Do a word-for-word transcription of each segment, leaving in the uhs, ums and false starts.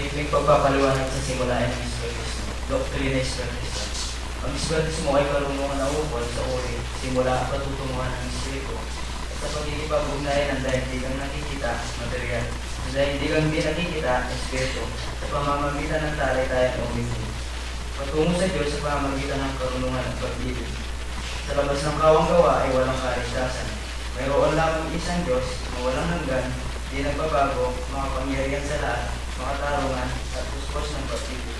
Simpleng pagpapaliwanag sa simula ng Espiritismo. Doktrina Espiritista. Ang Espiritismo ay karunungan na ukol sa uri, simula at patutunguhan ng Espiritu, at sa pakikipag-ugnayan ng daigdigang nakikita, material, sa daigdigang di nakikita, Espiritu, sa pamamagitan ng talay-tayang o Biblia. Patungo sa Diyos sa pamamagitan ng karunungan at pag-ibig. Sa labas ng kawang gawa ay walang kaligtasan. Mayroon lamang isang Diyos na walang hanggan, di nagbabago, makapangyarihan sa lahat, makatarungan, at puspos ng pag-ibig.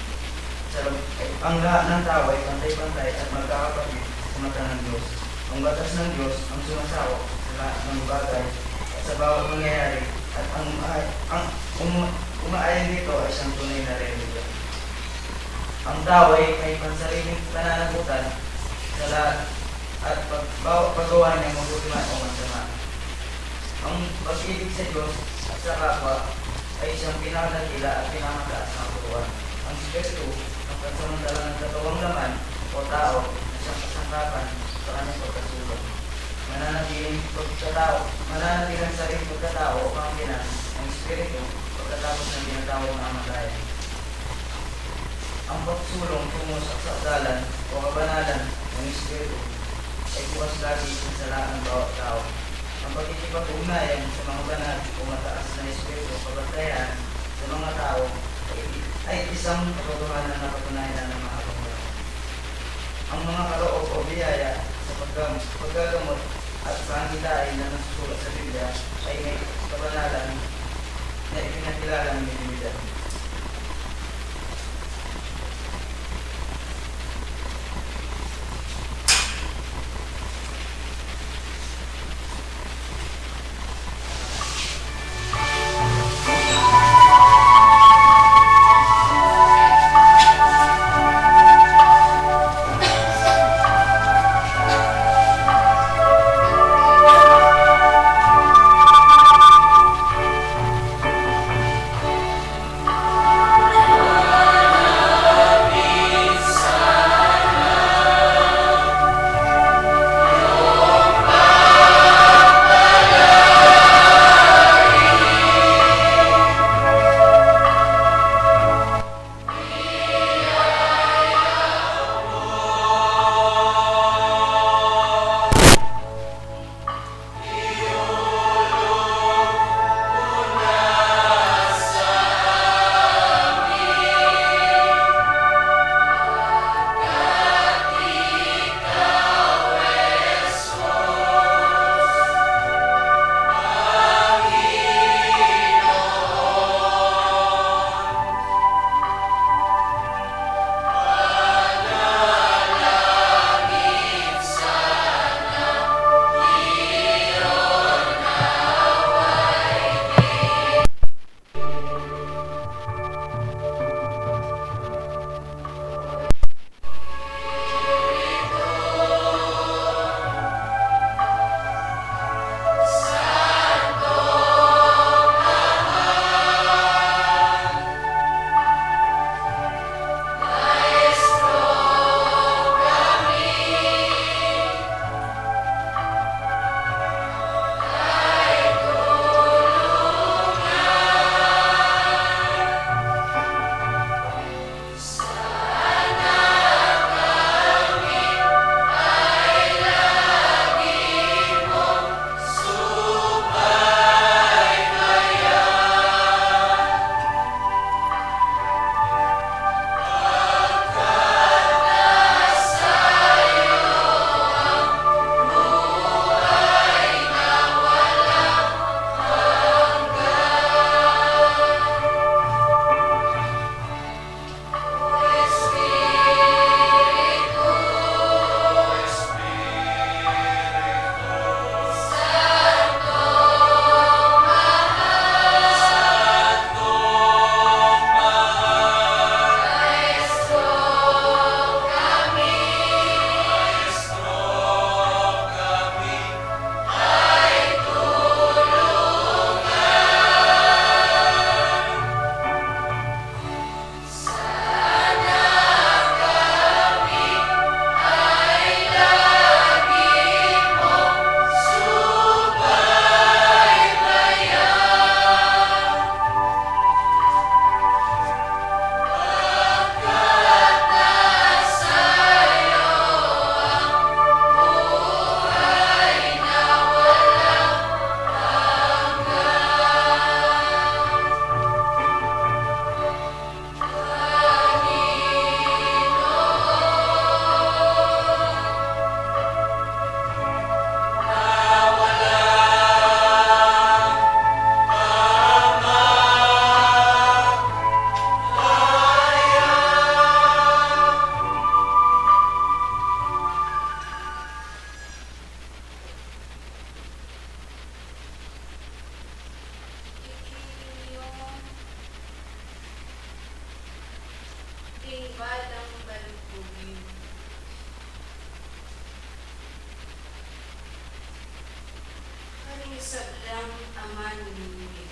Sa lab-, ang lahat ng tao ay pantay-pantay at magkakapatid sa mata ng Diyos. Ang batas ng Diyos ang sumasakop sa lahat ng bagay at sa bawat mangyayari, at ang, ang um-, umaayon dito ay isang tunay na relihiyon. Ang tao ay may pansariling pananagutan sa lahat at pag-, bawa-, paggawa niya mabuti man o masama. Ang pag-ibig sa Diyos at sa kapwa ay siyang pinakadakila at pinakamataas na katuruan. Ang Espiritu, ang pansamantala ng katuwang laman o tao na siyang kasangkapan sa kanyang pagkasulong. Mananatiling pagkatao, mananatiling sariling pagkatao o kamangkinan ng Espiritu pagkatapos ng tinatawag na kamatayan. Ang pagsulong tungo sa kasakdalan o kabanalan ng Espiritu ay bukas lagi sa lahat ng bawat tao. Ang pakikipag-ugnayan sa mga banal o mataas na espiritu, kabantayan sa mga tao ay, ay isang katotohanan na patunayan na ng mahabang panahon. Ang mga kaloob o biyaya sa paggamot, paggagamot at pangitain na nasusulat sa Biblia ay may kabanalan na ipinakilala ng Biblia. Alang aman ninye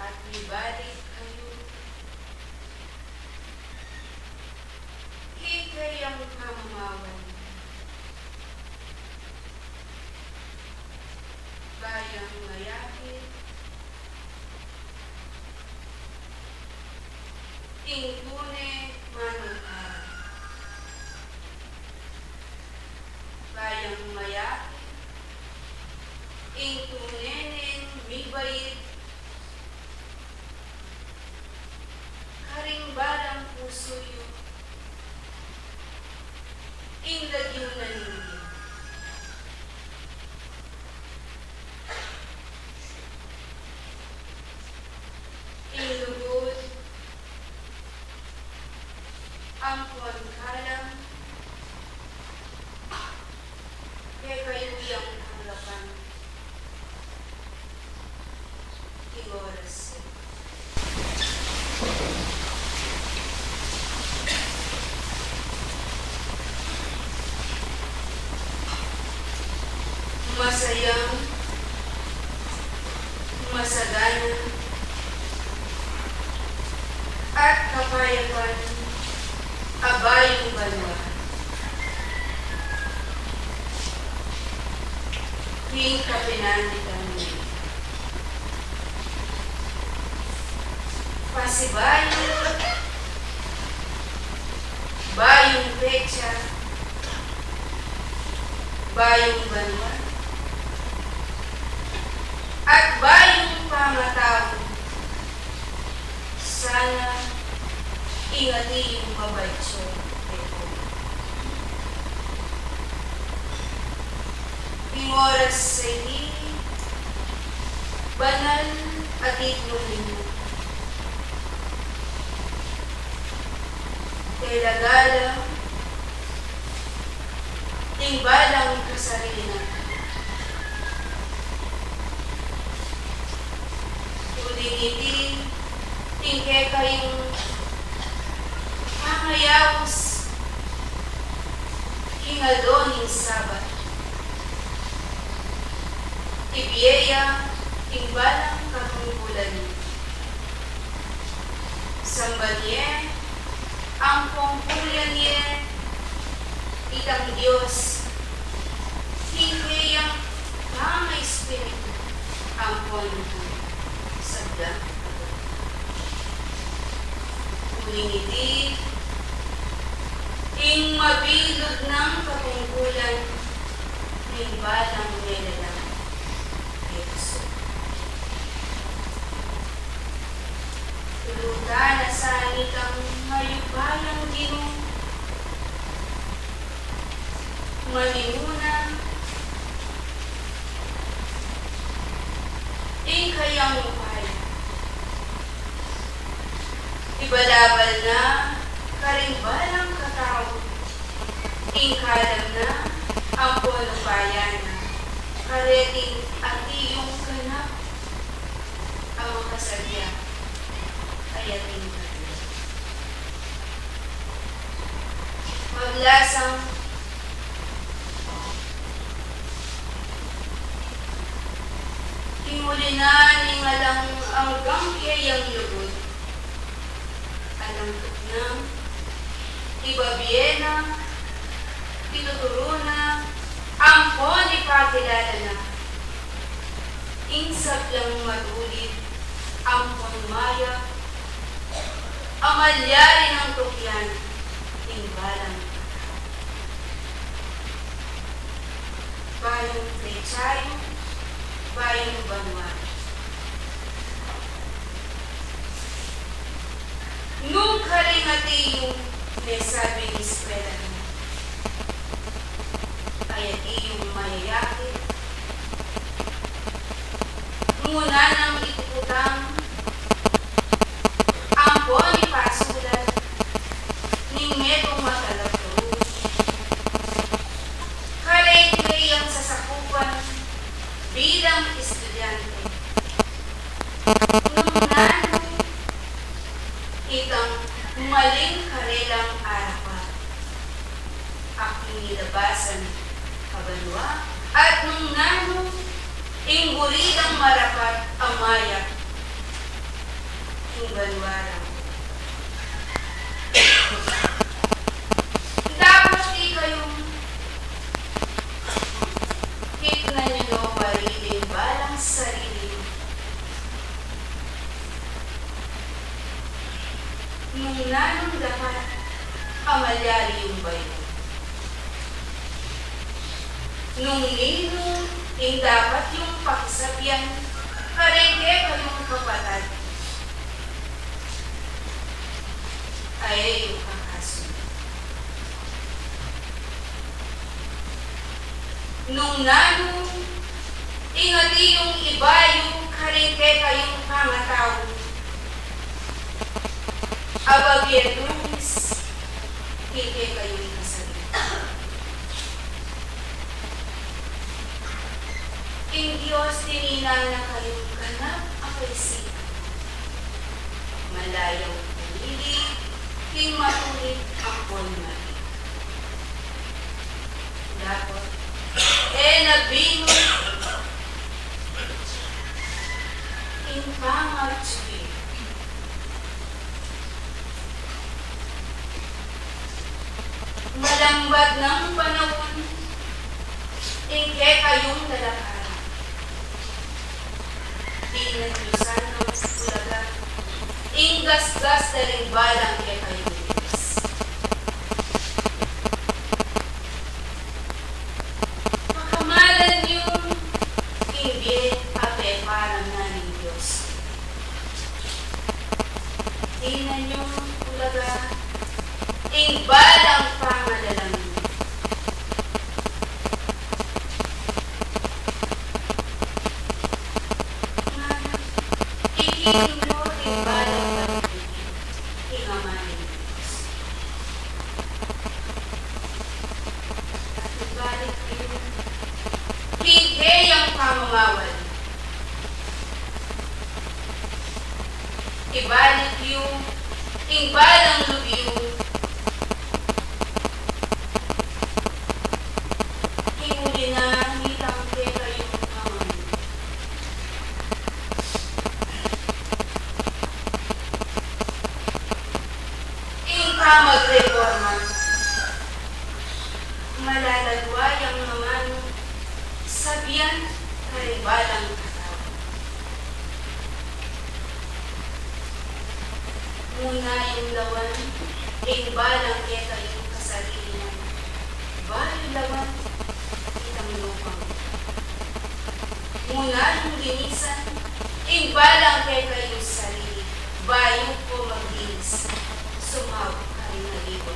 at mibalik kayu, king keyang pamamawan, ba yang mayakit ing tune manukal, ba yang mayakit ing tune neng mibait karing balang pusu yu, ing lagyu na ninye. Ing lugud ampon kalam, kekayu yang tanggapan king oras. Masayang, masagana, at kapayapan a bayung banua king kapinanditan mi. Pasibayu, bayung petsa, bayung banua, at bayung pamatau. Sana ing ati yung mabatso. Ing oras a iti, banal a titulu ninyo. Tela galang ing balang kasarinan. Uling iti, ing kekayung pangayaus king aldo ning Sabat, ibie ya ing balang katungkulan. Samban ye ampon purian ye itang Dios, king keyang pamaispiritu ampon sablang. Uling iti, ing mabilug nang katungkulan ning balang melelang Efeso. Tulutan na sa itang mayupayang Ginu, manimuna ing kayang upaya. Ibalabal na karing balang katau ing kalam na ampon upaya na kareting ati yung ganap a makasadya a yating banua. Mablasang king uli na ning alang anggang keyang lugud, alang tutnang, ibabie na, ituturu na, ampon ipakilala na ing sablang matulid ampon mayap a malyari nang tukyan ning balang. Bayung petsa yu, bayung banua. Nung karing ati yung mesabi ning eskwela na, ay ati yung mayayakit, muna nang itukutang ampon ipasulat ning metung a talagturus kareng keyang sasakupan bilang estudyante. Nung nanu itang maling karelang arapan, aking nilabasan a banua, At nung nanu ing buri dang marapat a mayap king banua ra, dapot ikayung kitnan yu no bari ding balang sarili, nung nanung dapat a malyari yung bayu, nung ninu ing dapat yung pakisabian karing kekayung kapatad a e yu kakasundu. Nung nanu ing atin yung ibayu karing kekayung pangatau a babie tumis king kekayung kasabian. Ing Dios tininan na kayung ganap a kaisipan, malayang pumili king matulid ampon mali. Dapot e na bingun ing pangatsu yu. Malambat nang panaun ing kekayung talakaran, dinan yu sanang ulaga ing gasgas da ring balang kekayung lilis. Pakamalan yu ing bie a peparamdam ning Dios. Dinan yung ulaga ing balang pangalalang yu. Ngana, ikiling yu ing balang pagdili king Ama ning Dios. At ibalik yu king keyang pamamawali. Ibalik yu ing balang lub yu. King uli na, mitang kekayung Ama. Ing pamagreporma, malalagwa yang mamanu, sabian karing balang katau. Muna yung lawan ing balang kekayung kasarili na, bayu lawan itang lupang. Muna yung linisan ing balang kekayung sarili, bayu ko maglinis, sumaup karing aliwa.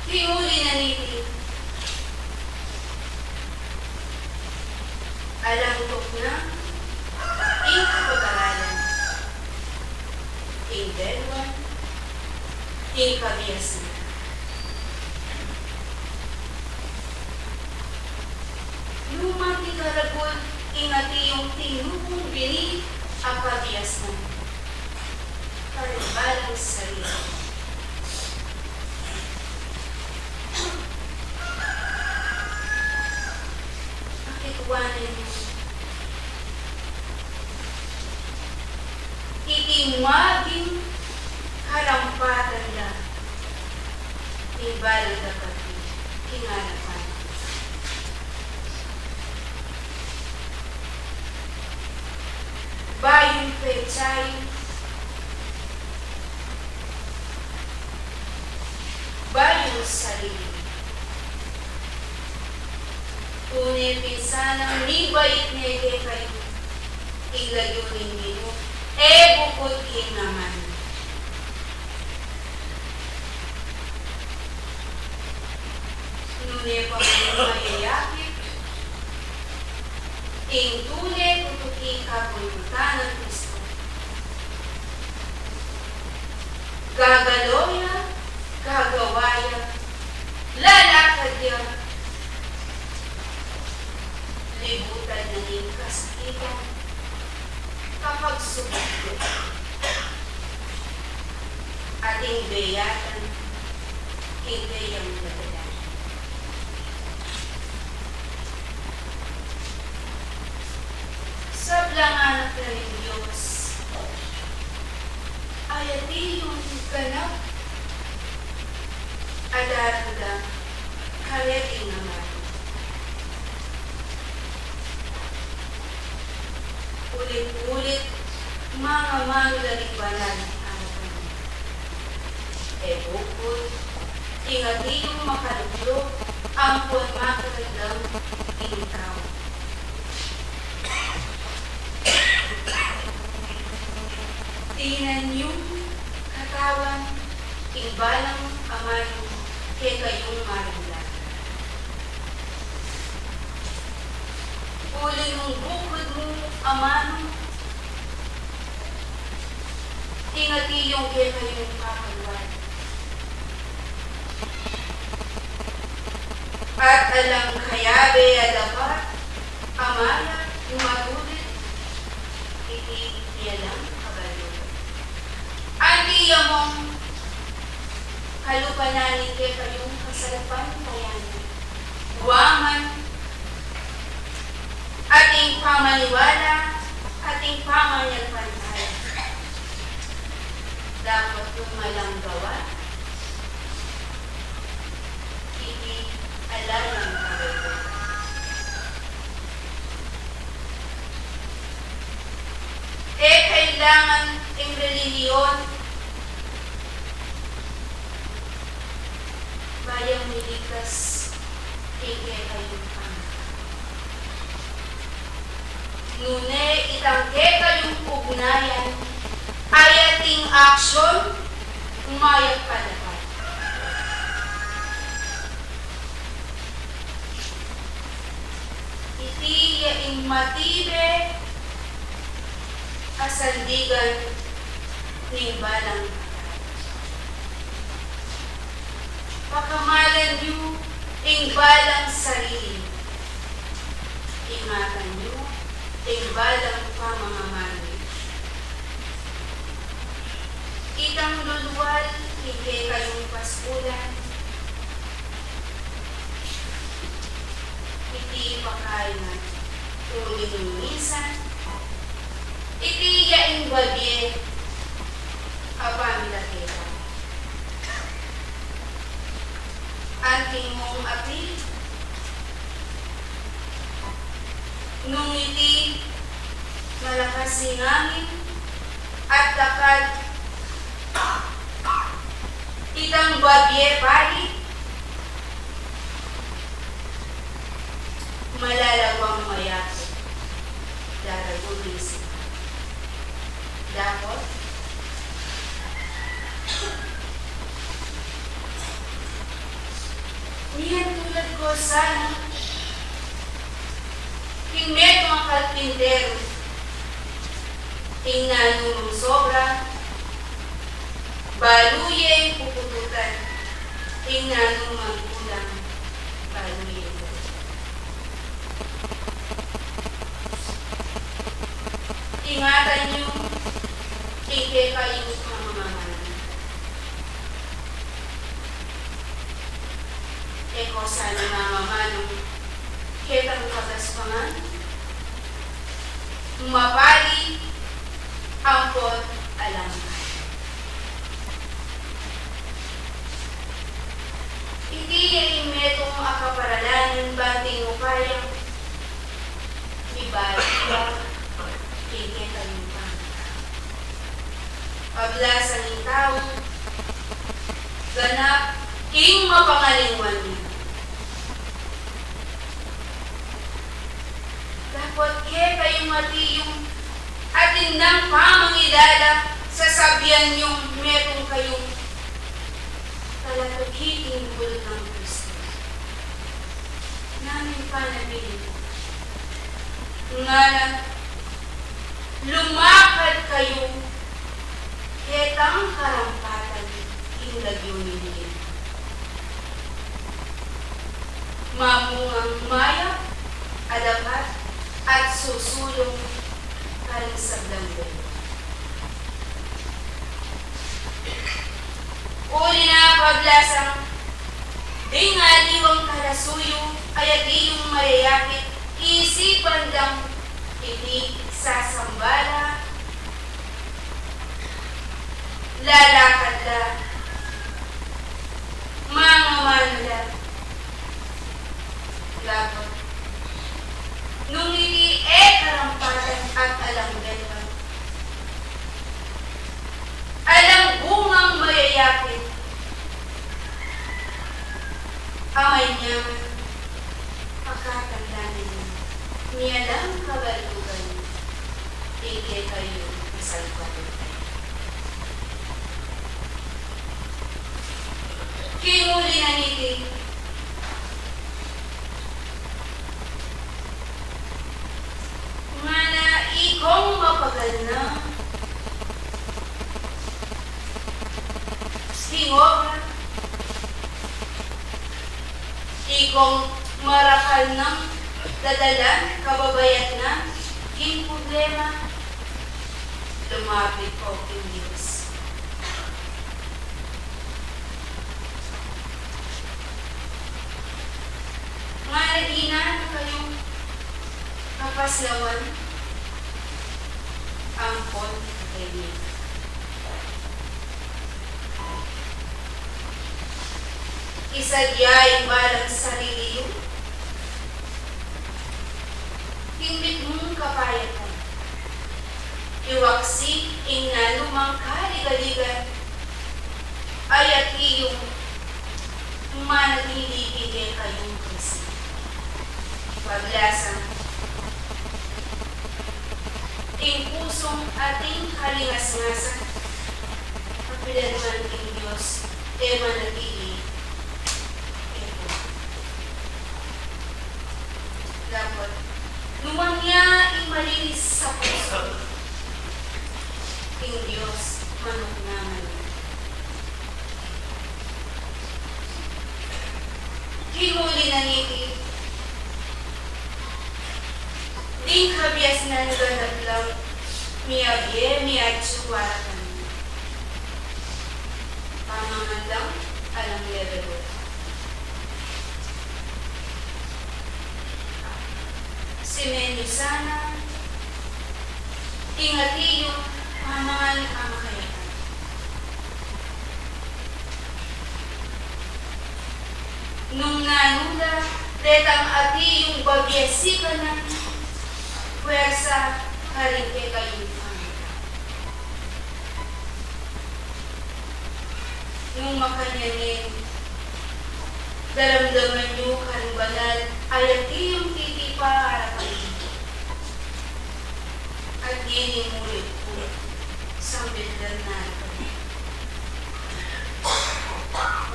King uli na niti, alang tuknang ing kapag-aralan, ing deluan, ing kabiasnan. Lumang ikaragul ing atin yung tinupung bini a kabiasnan karing balang sarili. Pakituanan yu iti maging karampatan da ing balang dapat king arapan. Bayung petsa yu, bayung sarili. Tune pin sanang mibait ne kekayu ing lagyu ning Ginu, e bukud king naman. Nune pa man mayayakit ing tune tutuki kakulkutan nang Kristo. Gagalo ya, gagawa ya, lalakad ya, libutan na ning kasakitan, kapagsubok, at ing beyatan king keyang dadalan. Sablang anak na ning Dios, ay atin yung ganap a daramdam kareting amanu. Ulit-ulit, mangamanu la ring banal a arapan. E bukut ing atin yung makaluklo ampon makiramdam ing tau. Tinan yung katawan ing balang amanu kekayung maramdaman. Uling bukut mu amanu, ing atin yung kekayung kapalwal. At alang kayabe a dapat a mayap, yung matulit, iti ya lang kabalug. Anti ya mung kalupa na ning kekayung kasalpantayanan, guaman, ating pamaniwala, ating pamanyalpantaya. Dapat nung malang gawa, iti ala yang kabalug. E kailangan ing relihiyon ba yang miligtas king kekayung pangkat. Nune itang kekayung ugnayan, ay ating aksyon, mayap ka dapat. Iti ya ing matibe a sandigan ning balang. Pakamalan yu ing balang sarili. Ingatan yu ing balang pamangamalu. Itang lulwal king kekayung paskulan, iti pakayan na uling minsan, iti ya ing babie a pamilaketa. Anting mung api, nung iti malakas ing angin at dapat itang babie pali, malalaguang mayap, daragulis. Dapot, miyan tulad ko sana king metung a karpinteru, ing nanumang sobra, balu yeng pupututan, ing nanumang kulang, balu yeng pupututan. Ingatan yu ing kekayung pamamanu. E ko sana mamamanu ketang kagaspangan, mapali ampon alang. Iti ya ing metung a kaparalan banting upaya, mibalik king kekayung pangkat. Pablasan ning tau, ganap ing mapangalingwan na. Dapot kekayung atiu, atin nang pamangilala, sasabian yung metung kayung talatuki king bulag nang Kristo. Nanu ing panabilin? Ngana, lumakad kayu ketang karampatan king lagyu ning Ginu. Mamungang mayap a dapat at susulung karing sablang belu. Lasang ding aliwang kalasuyu, ay atiu mayayakit, isipan dang iti sasamba la, lalakad la, mangamanu la. Dapot nung iti e karampatan at alang bebang, alang bungang mayayakit, amay nya, pakatan la ning mialang kabalugan ing kekayu a salpatutay. King uli na niti, ngana ikong mapagal na king obra, ikong marakal nang dadalan kababayat na king problema, lumapit ko king Dios. Ngana dinan na kayung kapaslawan, ampon kayni. Isadya ing balang sarili yu king mitmung kapayatan. Iwaksi ing nanumang kaligaligan, ay atiu ing manatili kekayung Kristo. Paglasang ing pusung ating kalingasngasan, kapilan man ing Dios, e manatili kekayung. Dapot, nuan ya ing malinis a pusu, ing Dios manuknangan ya. King uli na niti, ding kabiasnan ganap lang miabie, miatsu para kami. Pamangan lang, alang lebe. Simen yu sana ing atiu pamangan a makayapan. Nung nanu la detang atiung babie sikanan, puersa karing kekayung pamilya. Nung makanyan ne, daramdaman yu karing banal a atiu ing titipa para kami. At ngeni mulit ku, sambitan na kami.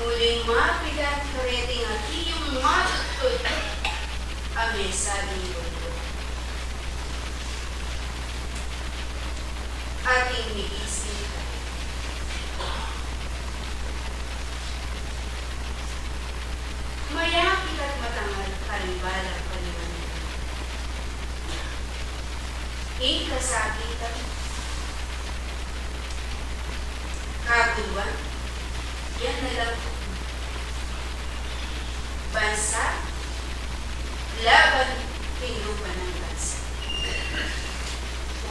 Uling mapilan kareting atiung matutkud a mesabi yu. Ating migising. Mayakit at matangal karing balang panimanira. Ing kasakitan, kaguluan, yan na lang bansa laban king lupa nang bansa.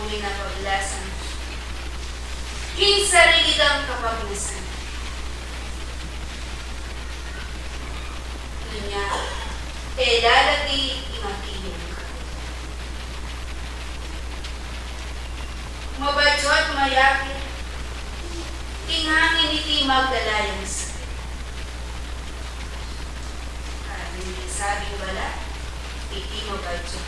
Uli na pablasan king sarili dang kapagnasan. Nune, e lalati ing atiu. Mabacut mayakit ing angin, iti magdala yang sakit. Ing sabing bala, iti mabacut.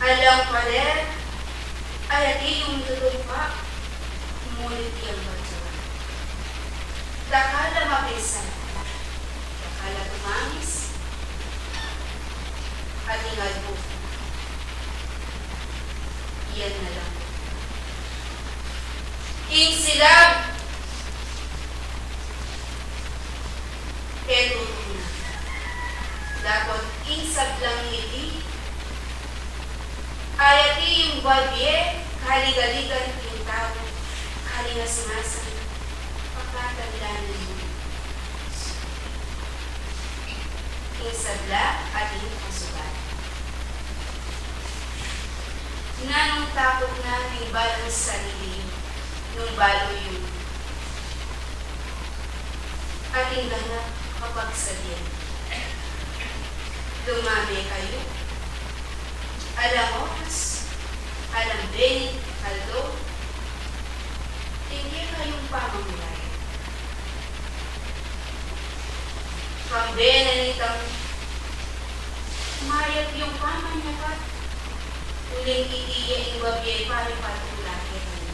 Alang pader, ay atiung tutumpa, ngunit yang bacut. Dakal a mapisan, dakal a tumangis, ating albu. Yan na lang. Ing silab, e tutunan. Dapot ing sablang iti, ay atiung babie kaligaligan king tau. Mas masang pakatandanan mu ing sabla at ing kasubat. Nanung takut na ning balang sarili yu nung balu yu, at ing ganap kapagsadya? Lumame kayu alang oras, alang benit aldo, ing kekayung pamamulaya. Kambe na nitang mayap yung pamanyakap, uling iti ya ing babie pari patula kekami.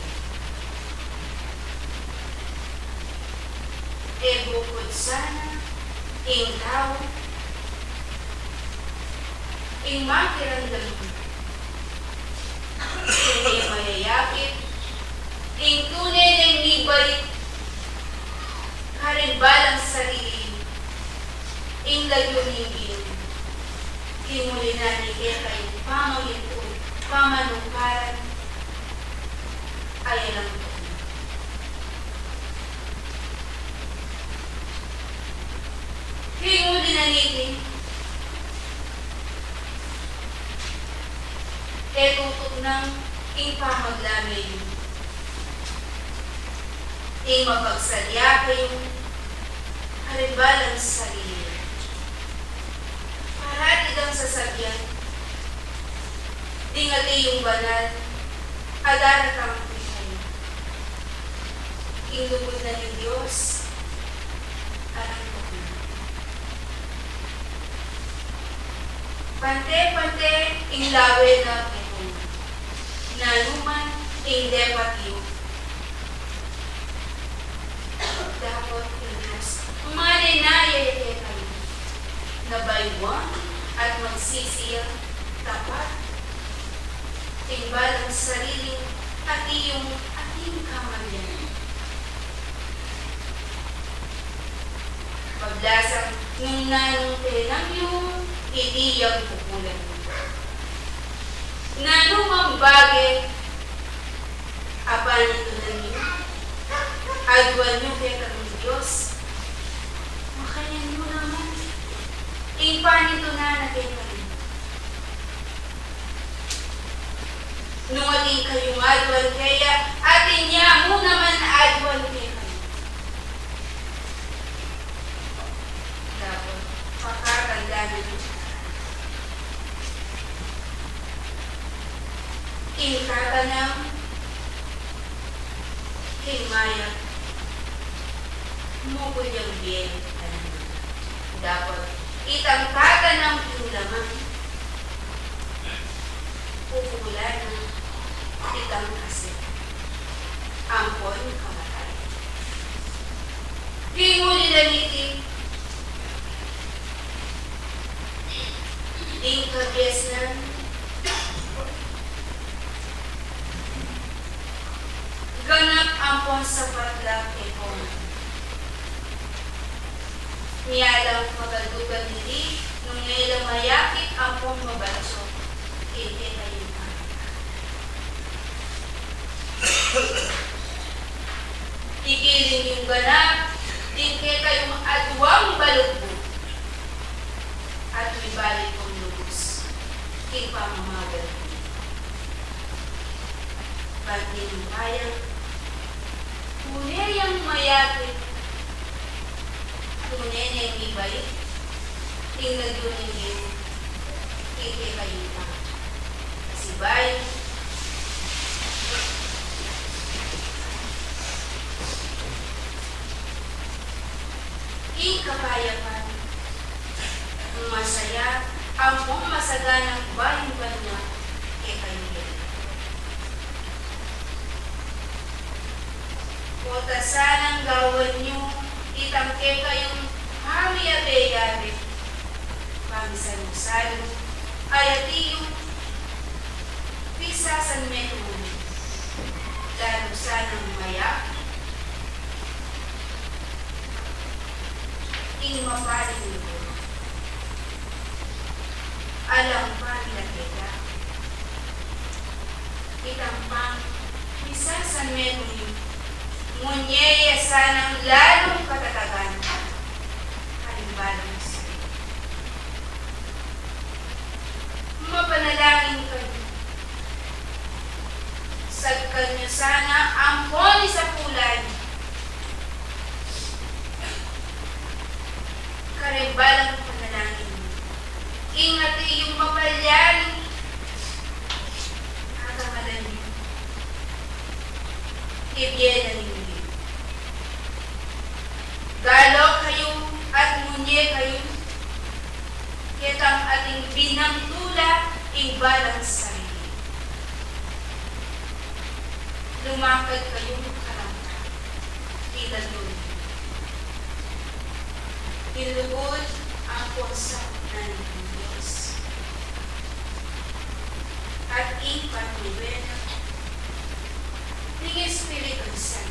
E bukud sana ing tau ing makiramdam, ing e mayayakit ing tune neng mibait karing balang sarili, ing lagyu ning Ginu. Ing uli na ning kekayung pamamintul, pamanukaran, ay alang tuknang. Ing uli na niti, e tutuknang ing pamaglame yu, ing mapagsadya kayu karing balang sarili. Parati dang sasabian, ding atin yung banal a daratang kekayu. Ing lugud na ning Dios alang tuknang. Pante-pante ing lawe na kekong, nanuman ing depat yu. Dapot ing Dios manenaya ya kekayu, na bayuan at magsisiya tapat ing balang sarili at iyung ating kamalian. Pablasang nung nanung tenang yu iti yang pupulan. Nanumang bage a panindunan yu, aduan yu kekang Dios. Makanyan yu naman ing panindunan na kekang. Nung atin kayung aduan keya, atin ya mu naman aduan kekayu. Dapot pakatandanan yu, ing tatanam king mayap, mukul yang bie a laman. Dapot itang tatanam king laman, pupukulan na itang asin ampon kamatayan. King uli na niti, ding kabiasnan, ganap ampon sapat la kekong. Mialang kabaldugan niti nung e la mayakit ampon mabatsuk king kekayung pamilya. Igiling yung ganap ding kekayung aduang balugbu at mibalik kung lubus king pamamagal. Ban tinupayang tune yang mayakit, tune neng mibait ing lagyu ning Ginu king kekayung pamilya. Kasi bayu ing kapayapan, masaya ampong masaganang bayung banua kekayu. Pota sanang gawan yu itang kekayung pamiyabe-yabe, pamisalu-salu, ay atiu, pisasan me tumun, lalu sanang mayap ing mapaling libur. Alang pamilaketa, itang pang misasan me tumun, Ngunye ya sanang lalung katatagan. Halimbawa, mapanalangin kayu. Sagkan yu sana ampon isapulan karing balang panalangin. Ing atiu yung mapalyari, agangalan yu. Ibie na ning Dios. Galo kayu at ngunye kayu, ketang ating binantula ing balang sarili. Lumakad kayung karangka, ilalun. Ilugud ang puwersa ng Diyos. At ing pagmibena ning Espiritu Santo.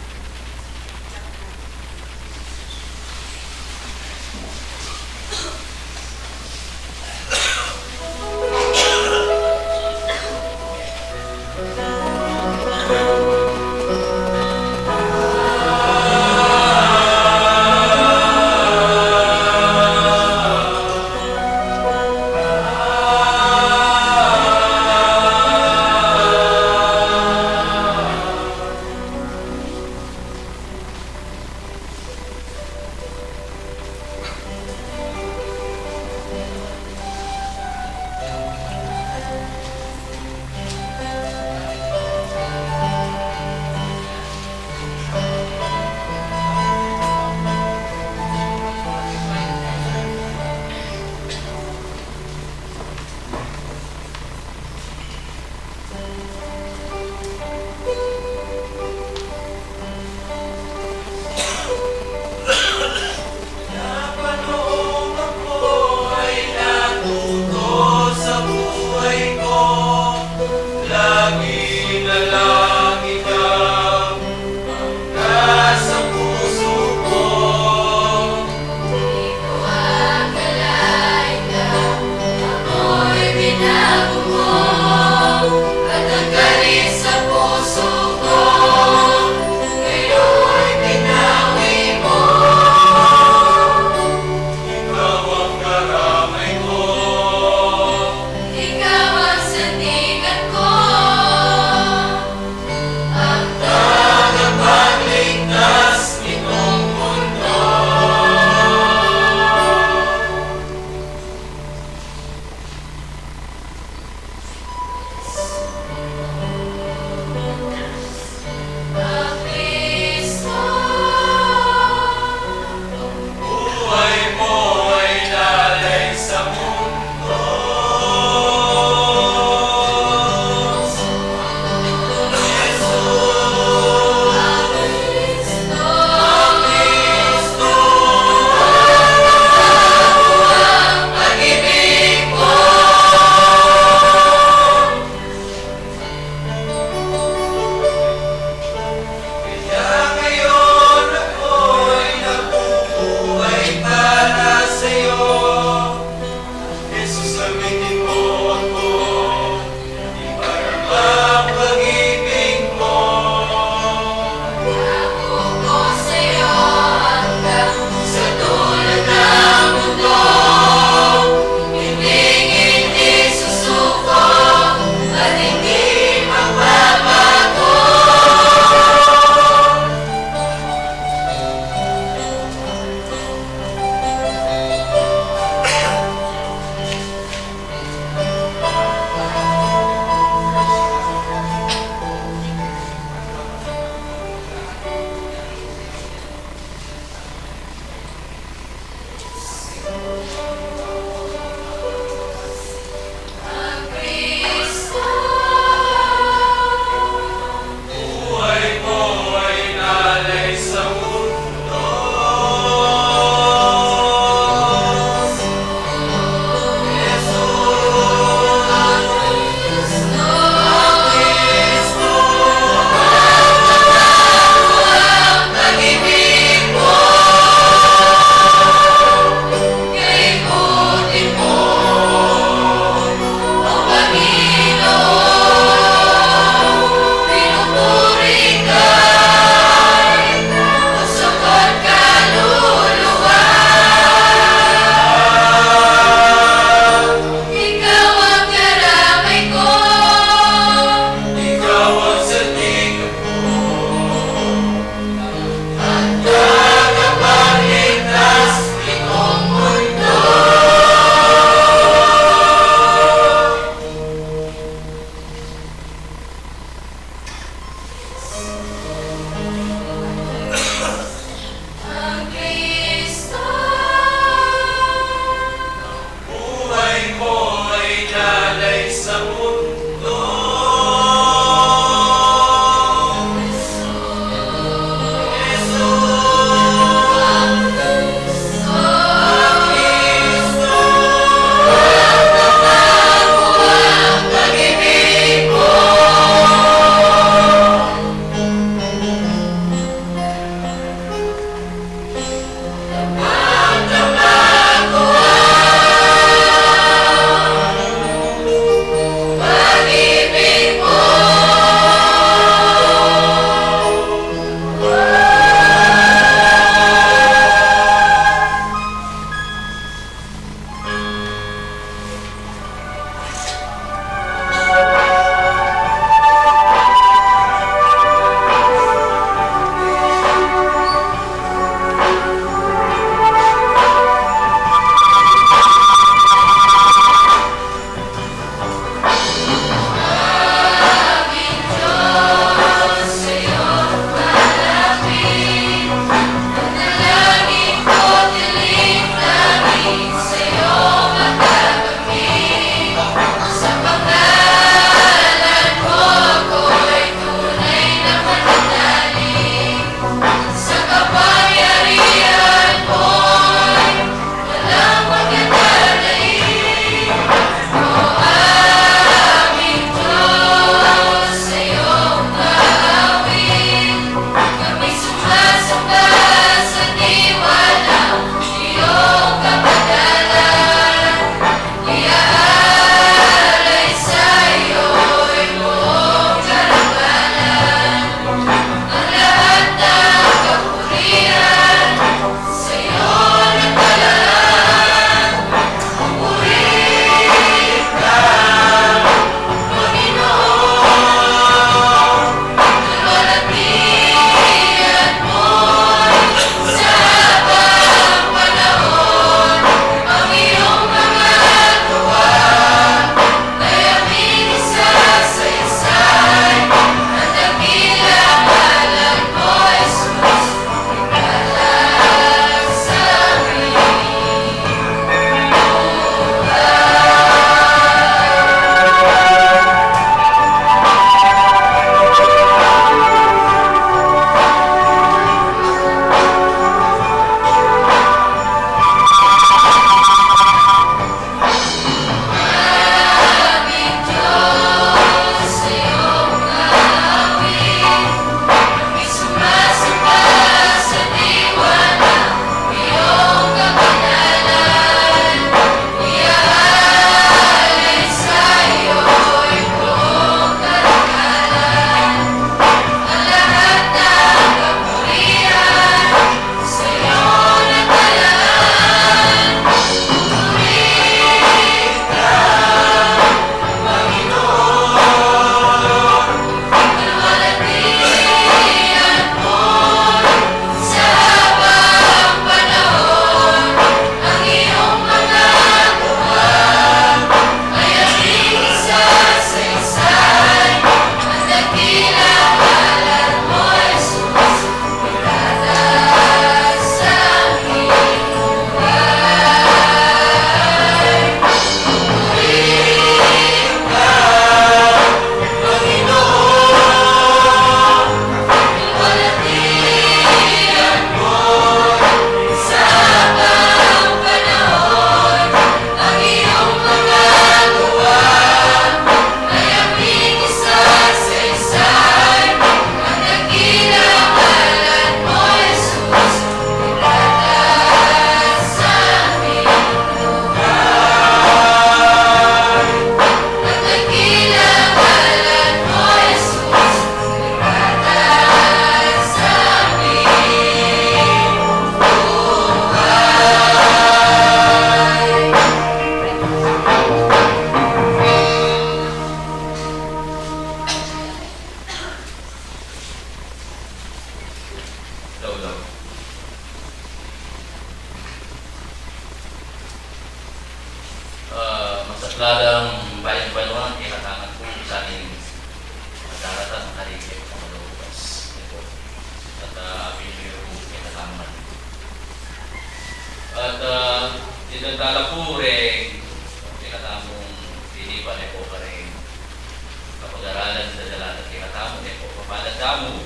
Tamu,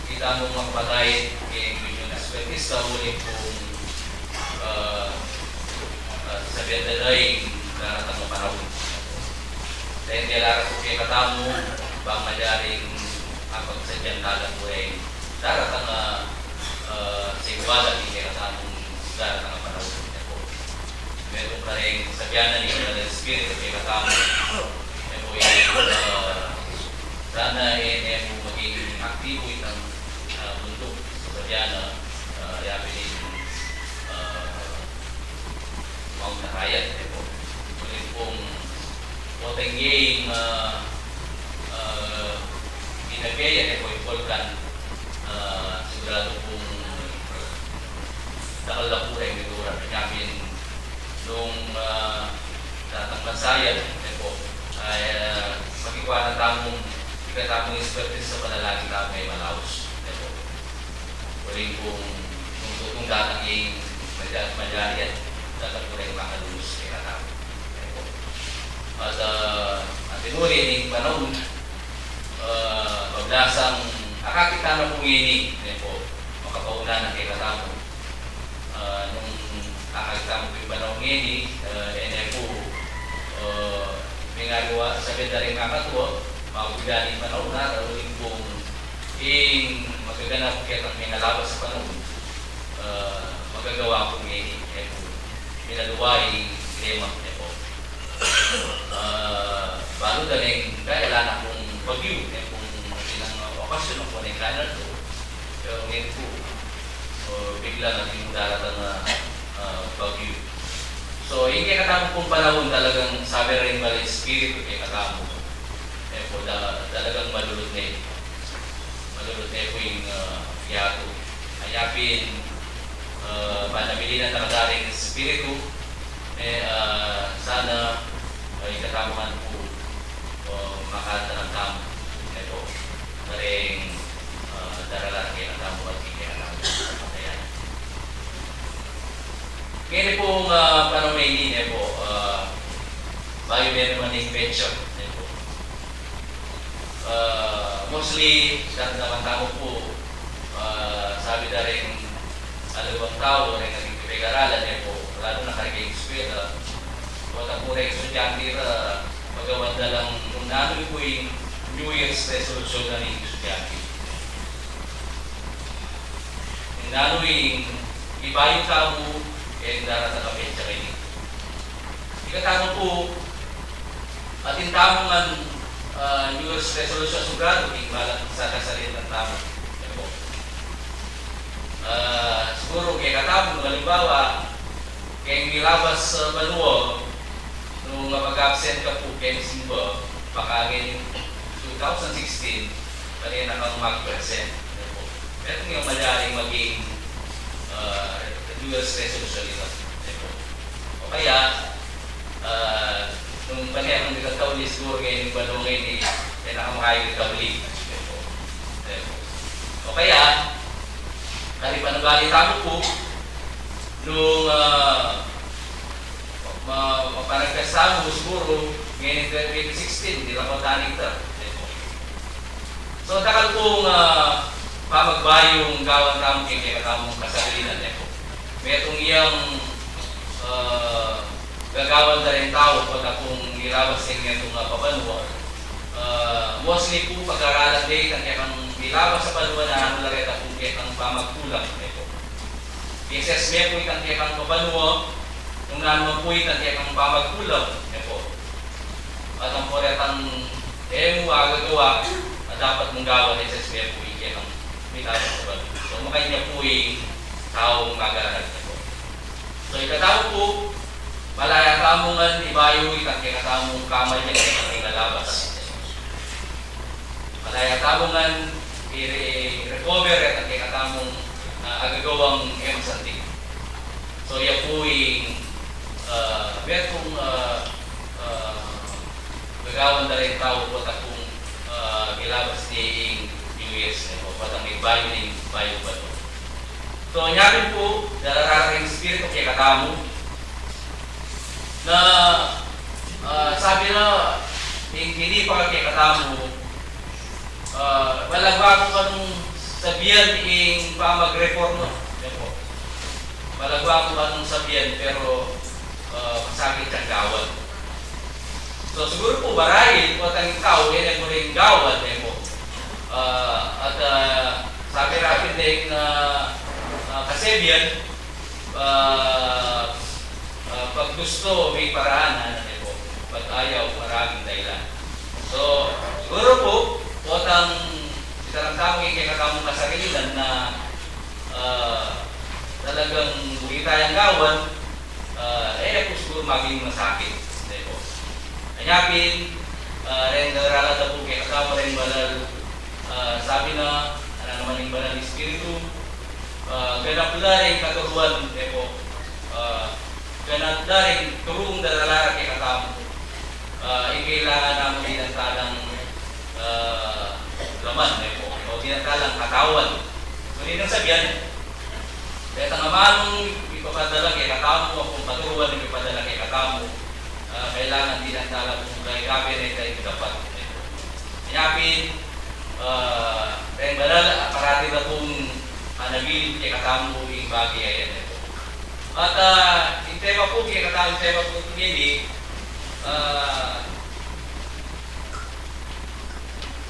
ita mung makapatay keng Union Adventista, uling kung, ah, ah, sabian da ing daratang a panaun. Dahil kailangan ku kekatamu, bang malyari ing apagsadyan tala ku ing daratang a, ah, sigualan ing kekatamung daratang a panaun. Metung kareng sabian na ning Banal a Espiritu kekatamu, e mu, ah, sana e ne mu maging aktibu itang, ah, buntuk sa sabian na, ah, yapin ing, ah, maunang rakyat, e po. Uling pung potang ing, ah, ah, ginagawa, e po, ing Volcan, ah, sigurado pung dakal na pu ring migura. Kanya pin nung, ah, datang bansa ya, e po, ay, ah, makikua na tamung, ika tamung expertise sa panalangin tamu ay malaus, e po. Uling pung, nung tutung datang ing malya-, malyari, datang pu ring makalunus kekatamu, e po. At, ah, at tinuri ning panaun, ah, pablasang akakit na pu ngeni, e po, makapauna na kekatamu. Ah, nung akakit tamu pu ing panaun ngeni, ah, e ne pu, ah, mengaliwa, sabian da ring makatua, magugulan ing panaun na, uling pung ing magaganap ketang mengalabas a panaun, ah, magagawa pu ngeni, e pu, minaliwa ing lema, e po. Ah, balu da ring kailan a pung bagyu, e pung ilang okasyon a pung kailan a to. Pero ngeni pu, ah, bigla na pung daratang a, ah, bagyu. So, ing kekatamu pung panaun talagang sabi na ring Banal a Espiritu kekatamu, e po, da-, talagang malulut ne. Malulut ne pu ing, ah, yatu. Anya pin, ah, panabilinan na kataring Espiritu, e, ah, sana, ah, ikatamu man pu, ah, makatanam tamu, e po, kareng, ah, daralan kekatamu at kekatamu. Ayan. Ngeni pung, ah, panaun a ini, e po, ah, bayu metung ing petsa, e po. Ah, mostly, daramdaman tamu pu, ah, sabi da ring aliwang tau, reng ating pepegaralan, e po, lalu na kareng eskwela, o ta pu reng estudyante ra, pagawan da lang nung nanu pu ing New Year's resolution na ning estudyante. Nung nanu ing ibayu tamu, e daratang a petsa ini. Ikatamu pu, atin tamu ngan, ah, New Year's resolution, sugad ing balang sasalitan tamu. E po. Ah, siguru kekatamu, halimbawa, keng milabas a banua, nung mapag-absent ka pu keng simba, baka ngeni two thousand sixteen, pwede na kang mag-present. E po. Pero ngeni malyaring maging, ah, New Year's resolution ita. E po. O kaya, ah, nung pane kang di katauli, siguru ngeni banua ngeni, e na kang makakatauli. E po. E po. O kaya, kari panubali tamu pu, nung, ah, ma-, mapanagkas tamu, siguru ngeni twenty sixteen, di la ko tani ita. E po. So, dakal pung, ah, pamagbayung gawan tamu keng kekatamung kasalinan, e po. Metung yang, ah, gagawan da reng tau, pota pung milabas keng metung a pabanua. Ah, mostly pu pag-aralan de itang kekang milabas a banua nanu la reta pung kekang pamagkulang, e po. I-assess me pu itang kekang pabanua, nung nanu man pu itang kekang pamagkulang, e po. At ampo retang e mu agagawa, a dapat mung gawan, i-assess me pu ing kekang milabas a banua. So, makanyan pu ing taung mag-aral, e po. So, ikatamu pu, malaya tamu ngan ibayu itang kekatamung kamalyan, itang mengalabas. Malaya tamu ngan i-, i-recover itang kekatamung, ah, agagawang e mu santing. So, ya pu ing, ah, metung, ah, ah, gagawan da reng tau pota pung, ah, milabas ne ing New Year's, e po, pota ing bayu ning, bayu pa to. So, nya pin pu, daralan reng Espiritu kekatamu, na, ah, sabi na, ing tinipa kekatamu, Ah, malagwa ku pa nung sabian ing pamagreforma, e po. Malagwa ku pa nung sabian, pero, ah, masakit yang gawan. So, siguru pu, marahil, potang tau, e ne mu ring gawan, e po. Ah, at, ah, sabi ra pin deng, ah, ah, kasebian, ah, ah, pag gusto, may paraan, ngana ne po. Pag ayaw, maraming dahilan. So, siguru pu, potang itaram tamu ing kekatamung kasarilinan na, ah, talagang buri tayang gawan, ah, e ne pu siguru maging masakit, e po. Anya pin, ah, reng daralan da pu kekatamu reng banal, ah, sabi na, ngana naman ing Banal Espiritu, ah, ganap la ring katuruan, e po. Ah, ganap la ring turung da la rang kekatamu. Ah, ing kailangan namu dinan talang, ah, laman, e po. O dinan talang katawan. Ngunit nang sabian, kaya tang amanung ipapadala kekatamu, o kung katuruan ipapadala kekatamu, ah, kailangan dinan tala kung kaya gabe na ita ing dapat, e po. Anya pin, ah, reng banal, ah, parati da pung, ah, nabilin kekatamu ing bage a yan, e po. At, ah, ing tema pu kekatamu, ing tema pu ngeni, ah,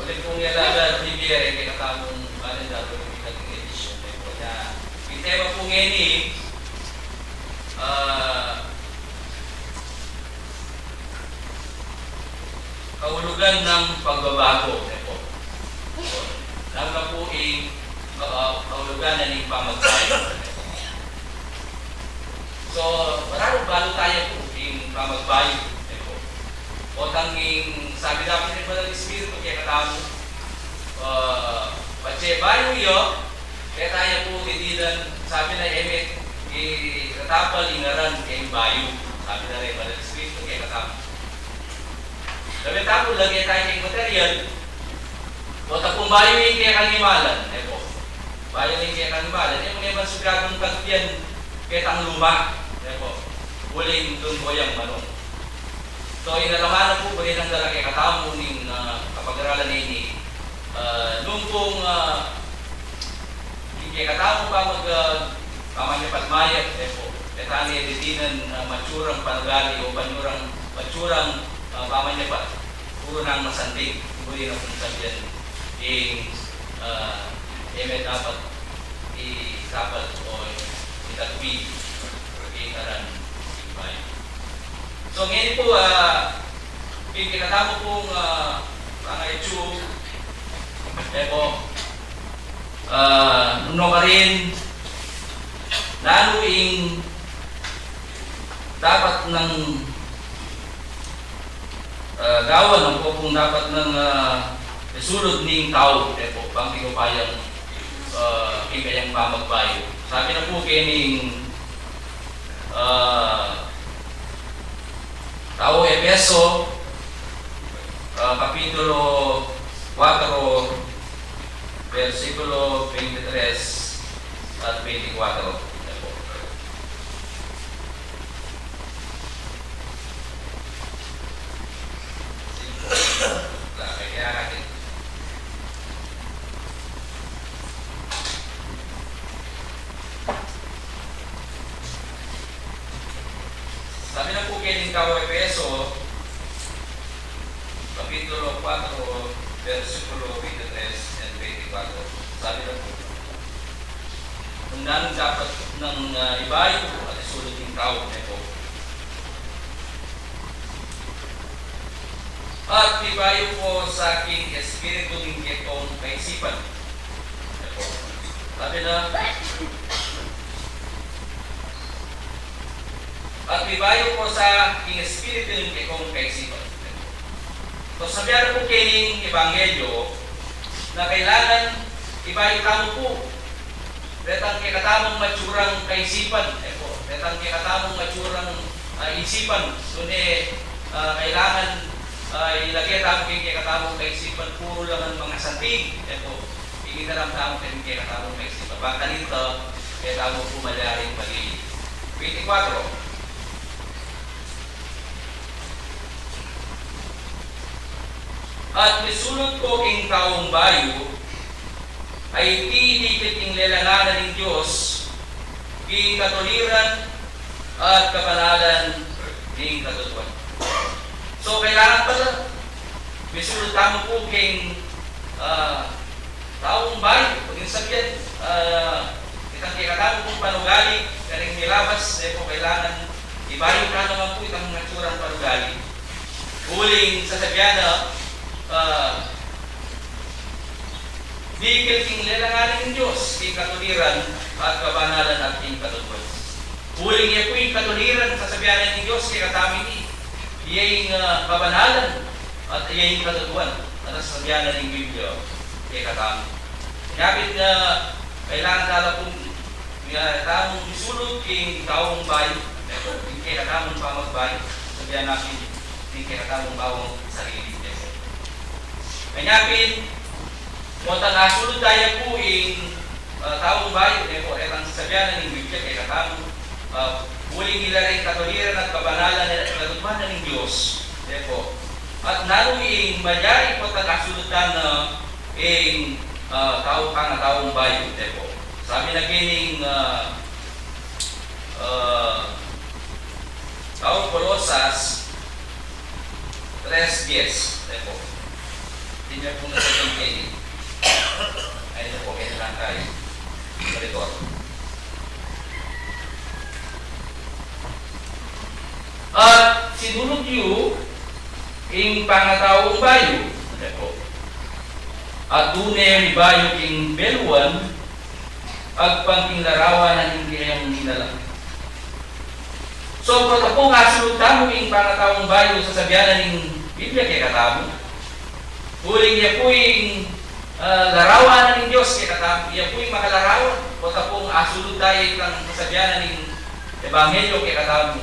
ulit pung yalaga, review reng kekatamung kalendar, ulit ing dating edisyon, e po. Nya, ing tema pu ngeni, ah, Kaulugan ng pagbabago, e po. Lalo na po ing, ah, kaulugan na ning pamagbayu. So, mararugbalu tayu pu ing pamagbayu, e po. Potang ing sabi da pin ning Banal Espiritu kekatamu, ah, patse bayu yu, kaya tayu pu didinan, sabi na, e me itatapal ing ngaran king bayu. Sabi na ring Banal Espiritu kekatamu. Sabi tamu, lage tayu king material, o tapung bayu ing kekang imalan, e po. Bayu ing kekang imalan, e mu ne man siguradung tagpian ketang luma, e po. Uling dun boyang manung. So, inalaman na pu, buri nang dala kekatamu ning, ah, kapag-aralan ini, ah, nung pung, ah, ing kekatamu pamag-, ah, pamanyapat mayap, e po. E ta ne didinan, ah, matsurang panugali o panyurang, matsurang, ah, pamanyapat. Puru nang masanting, buri na pung sabian ing, ah, e me dapat itapal o itagpi ing ngaran ning bayu. So, ngeni pu, ah, ing kekatamu pung, ah, pangaitu, e po, ah, nukarin, nanu ing dapat nang ah, gawan, nanu pu ing dapat nang, ah, isulud ning tau, e po, bang king upayang, ah, king kayang pamagbayu. Sabi na pu keni ning, ah, tau Efeso, ah, kapitulo kuwatro, bersikulo twenty-three at twenty-four. E po. Sabi na pu keni ning tau Efeso, kapitulo kuwatro, bersikulo twenty-three and twenty-four. Sabi na pu, nanu ing dapat nang, ah, ibayu at isulud ning tau, e po. At ibayu ko sa king espiritu ning kekong kaisipan. E po. Sabi na, at ibayu ko sa king espiritu ning kekong kaisipan. So, sabian na pu keni ning ebanghelyo na kailangan ibayu tamu pu retang kekatamung matsurang kaisipan, e po, retang kekatamung matsurang, ah, isipan, nune, ah, kailangan, ah, ilage tamu king kekatamung kaisipan, puru la ngan masanting, e po, ing itaram tamu king kekatamung kaisipan. Bang kanita, kekatamung pu malyaring mali. Twenty-four. At misulud ku king taung bayu, a iti dikit king lelangan na ning Dios, king katuliran at kabanalan ning katutuan. So, kailangan pala, misulud tamu pu king, ah, taung bayu, pag sabian, ah, itang kekatamu pung panugali, karing milabas, e pu kailangan ibayu ta naman pu itang naturang panugali. Uling sasabian na, ah, dikit king lelangan ning Dios, king katuliran at kabanalan at king katutuan. Uling iya pu ing katuliran, sasabian na ning Dios kekatamu ini, iya ing, ah, kabanalan at iya ing katutuan, at sasabian na ning Biblia kekatamu. Nyapin na kailangan tala pung, ah, tamung misulud king taung bayu, king kekatamung pamagbayu, sabian na king kekatamung bawang sarili. Nyapin, potang asulud taya pu ing, ah, taung bayu, e pu, e tang sabian na ning Biblia kekatamu, ah, uling ila ring katuliran at kabanalan at katutuan na ning Dios, e pu. At nanu ing malyari potang asulud tana ing, ah, tau, pangataung bayu, e pu. Sabi na kening, ah, ah, tau Kolosas tres diez, e pu. Tingnan po natin yung keni. Ay, ito po, kaya lang tayo. Monitor. At sinulud yu ing pangataung bayu, e pu. At tune mibayu king beluan, agpang king larawan na ning keyang minalang. So, potang asulud tamu ing pangataung bayu, sasabian na ning Biblia kekatamu, uling iya pu ing, ah, larawan na ning Dios kekatamu, iya pu ing makalarawan, potang asulud taya itang sasabian na ning Ebanghelyo kekatamu.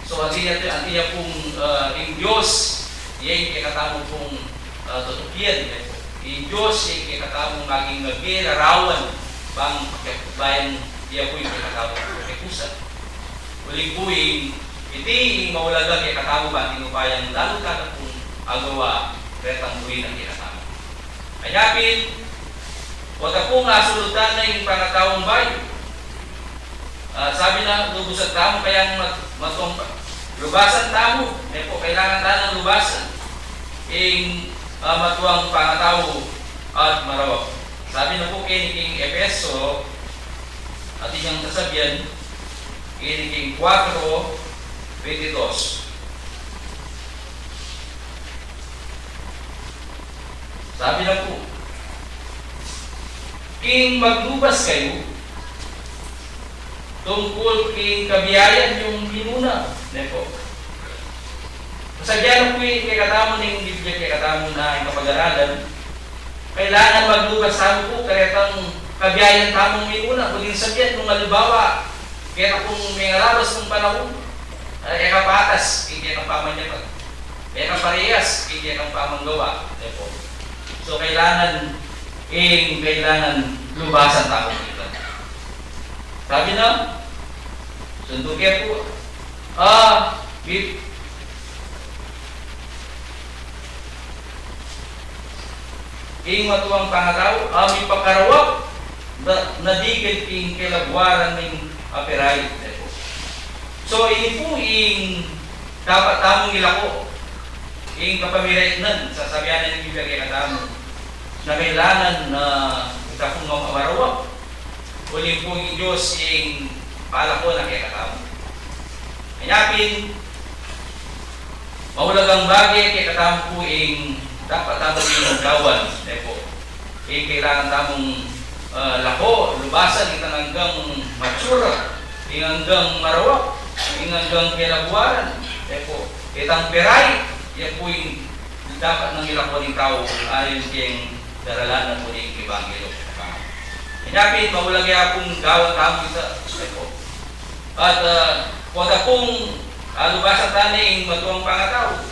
So, anti iya, anti iya pung, ah, ing Dios, iya ing kekatamu pung, ah, tutukian, iya pu. Ing Dios, iya ing kekatamu maging, maging larawan, bang, bang iya pu ing kekatamu pung kekusa. Uli pu ing, iti ing maulaga kekatamu bang tinupayang lalu tana pung agawa, retang buri na kekatamu. Anyapin, potang asulud tana ing pangataung bayu. Ah, sabi na, lubusan tamu kayang mat-, matuang pa-, lubasan tamu, e pu, kailangan tanang lubasan ing, ah, matuang pangatau at marawak. Sabi na pu keni king Efeso, at inyang sasabian, keni king kuatro, bente dos. Sabi na pu, king maglubas kayu tungkul king kabiayan yung minuna, ne pu. Sabian na pu ing kekatamu ning Biblia kekatamu na ing kapag-aralan, kailangan maglubas tamu pu karetang kabiayan tamung minuna, pwedeng sabian nung halimbawa, keta pung mengalabas nung panaun, e, e ka patas king kekang pamanyapag. E ka parehas king kekang pamanggawa, e pu. So, kailangan, ing kailangan lubasan tamu ita. Sabi na, sundu ke pu, ah, bi-, ing matuang pangatau, ah, mipakarawak na, na dikit king kelabuaran ning apirai, e pu. So, ini pu ing dapat tamung ilako, ing kapamirayan, sasabian na ning Biblia kekatamu, na kailangan na ita pung ma-, marawak, uli pu ing Dios ing palako na kekatamu. Anyapin, maulagang bage kekatamu pu ing dapat tamu ing gawan, e pu. Ing kailangan tamung, ah, lako, lubasan, itang anggang mature, ing anggang marawak, ing anggang kelabuaran, e pu. Itang pirai, ya pu ing dapat nang ilako ning tau, ayon king daralan na pu ning ebanghelyo. Anyapin, maulaga ya pung gawan tamu ita, e pu. At, ah, pota pung, ah, lubasan tana ing matuang pangatau.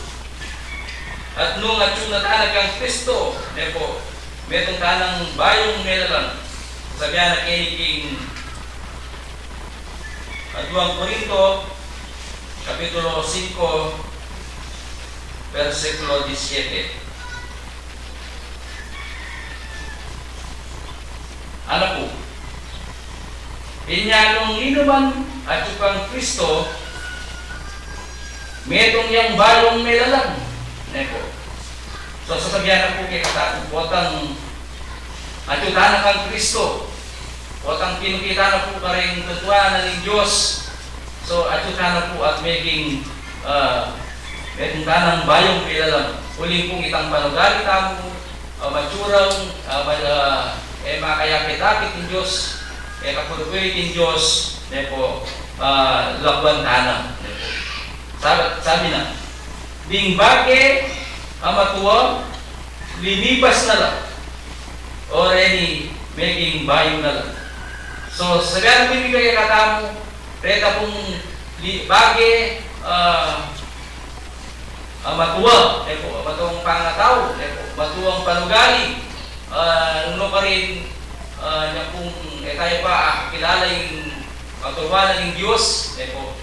At nung atyu na tana kang Kristo, ne pu, metung tanang bayung melalang. Sabian na keni king, ah, Aduang Korinto, Kapitulo singko, bersikulo disisyete. Ala pu, inya nung inuman atyu kang Kristo, metung yang bayung melalam, ne pu. So, sasabian na pu kekatamu, potang atyu tana kang Kristo, potang pinakit tana pu karing katuanan ning Dios, so, atyu tana pu at meging, ah, metung tanang bayung melalam. Uling pung itang panugali tamu, ah, maturang, ah, ma-, ah, e makayapit-apit king Dios, e kapurpuy king Dios, ne pu, ah, lakwan tana, ne pu. Sabi, sabi na, ding bage a matua, linipas na la, o reni meging bayung na la. So, sabian na pu kekatamu, reta pung li-, bage, ah, ah, matua, ne pu, matuang pangatau, ne pu, matuang panugali, ah, nung nukarin, ah, nya pung e tamu pa, ah, kilala ing katuanan ning Dios, ne pu.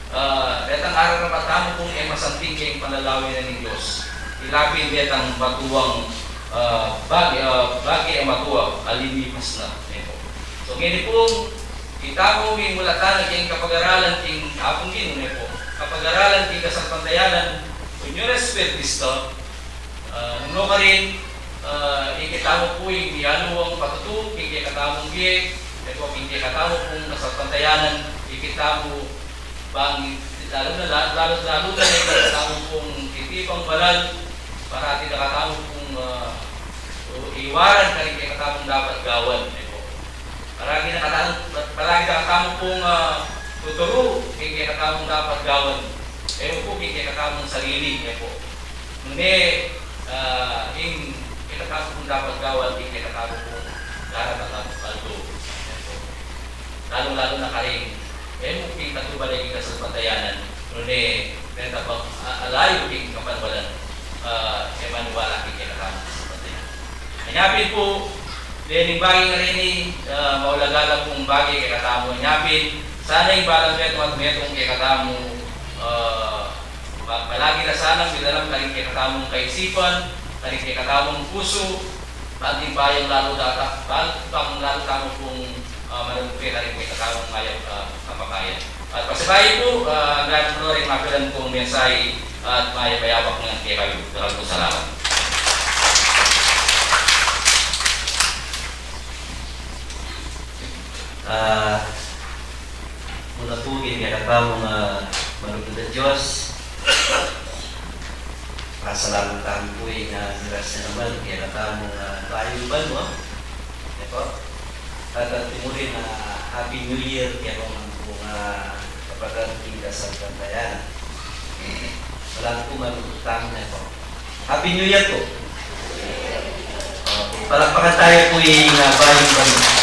Ah, detang ararapat tamu pung e masanting keng panlalawen ning Dios. Ila pin detang matuang, ah, bage, ah, bage a matua, a linipas na, ne pu. So, ngeni pung itamu ing mulatan keng kapag-aralan king Apung Ginu, ne pu. Kapag-aralan king kasalpantayanan, Union Espiritista, ah, nung nukarin, ah, ikit tamu pu ing miyaluang patutu king kekatamung bie, ne pu, king kekatamu pung kasalpantayanan, ikit tamu bang, lalu na, la-, lalu, lalu na ing kekatamu pung titipang banal, para king kekatamu pung, ah, iwanan karing kekatamung dapat gawan, ne pu. Palagi na katamu, palagi na katamu pung, ah, tuturu king kekatamung dapat gawan. E pu king kekatamung sarili, ne pu. Nune, ah, ing kekatamu pung dapat gawan, ing kekatamu pung dapat gawan. Lalu-lalu na karing, e mu king katubalan ning kasalpantayanan. Nune, meta pang, ah, alayu king kapanwalan, ah, e maniwala king kekatamu kasalpantayanan. Nya pin pu, dening bage ngeni, ah, maulaga la pung bage kekatamu. Nya pin, sana ing balang metung at metung kekatamu, ah, pa-, palagi na sanang midalam karing kekatamung kaisipan, karing kekatamung pusu, at ing bayung lalu data, bal-, bang lalu tamu pung, ah, manunung pu karing kekatamung mayap, ah, kapakayan. At pasibayu pu, ah, nanu pu ring mapilan kung mensahe, at mayap a yabak ngan kekayu. Dakal pung salamat. Ah, muna pu king kekatamung, ah, malugud a Dios, pasalamat tamu pu ing, ah, grasya na naman king kekatamung, ah, bayung banua, ne pu. At, at antimurin, ah, Happy New Year kekatamung, ah, kapatad king kasalpantayanan. Malangu pu, malugud tamu, ne pu. Happy New Year pu. Palakpakan tamu pu ing, ah, bayung banua.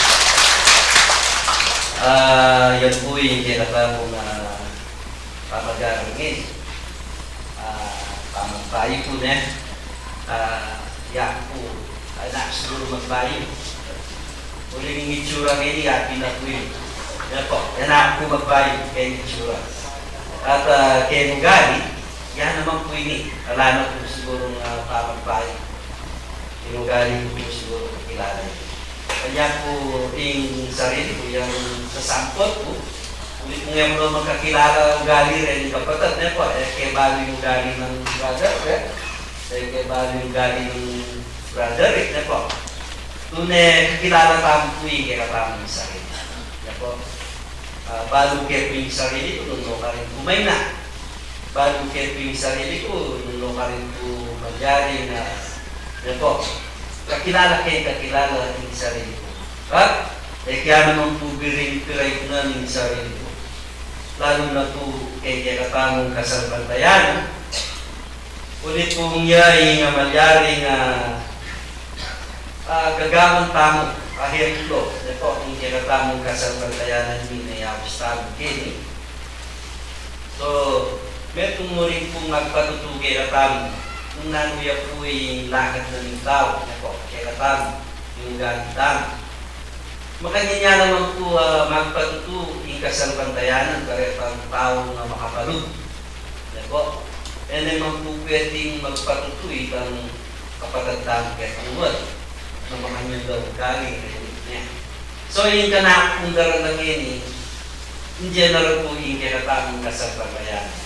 Ah, yan pu ing kekatamung, ah, pamagarang ngeni. Ah, pamagbayu pu, ne. Ah, yaku pu, ay, na siguru magbayu. Uling itsura ngeni, yabi na pu ini. Yan pu, yan aku magbayu keng itsura. At, ah, keng ugali, yan naman pu ini. Ala na pu sigurung, ah, pamagbayu. Keng ugali ku pu siguru kakilala ini. Kaya pu ing sarili ku, yang sasampot ku, uling kung yang belum magkakilala ugali reni kapatad, ne pu, e ke balu ing ugali nang brother, e? E ke balu ing ugali nang brother, e, ne pu? Tune kakilala tamu pu ing kekatamung sarili, ne pu? Ah, balu ke pu ing sarili ku nung nukarin ku maina. Balu ke pu ing sarili ku nung nukarin ku manjari na, ne pu? Kakilala ke, kakilala ing sarili ku. At e ke naman pu biring pirai ku na ing sarili ku. Lalu na pu keng kekatamung kasalpantayanan. Uli pung ya ing malyari na, ah, gagawan tamu, ah, ehemplo, ne pu, ing kekatamung kasalpantayanan, ing neyabus tamu keni. So, metung mu rin pung magpatutu kekatamu, nung nanu ya pu ing lakad na ning tau, ne pu, kekatamu, ing ugali tamu. Makanyan ya naman pu, ah, magpatutu ing kasalpantayanan karetang tau a makabalug, ne pu. E naman pu pwedeng magpatutu itang kapatad tang kekatang banua na makanyan da ugali, e. Nya. So, ing kanaku pung daratang ini, in general pu ing kekatamung kasalpantayanan.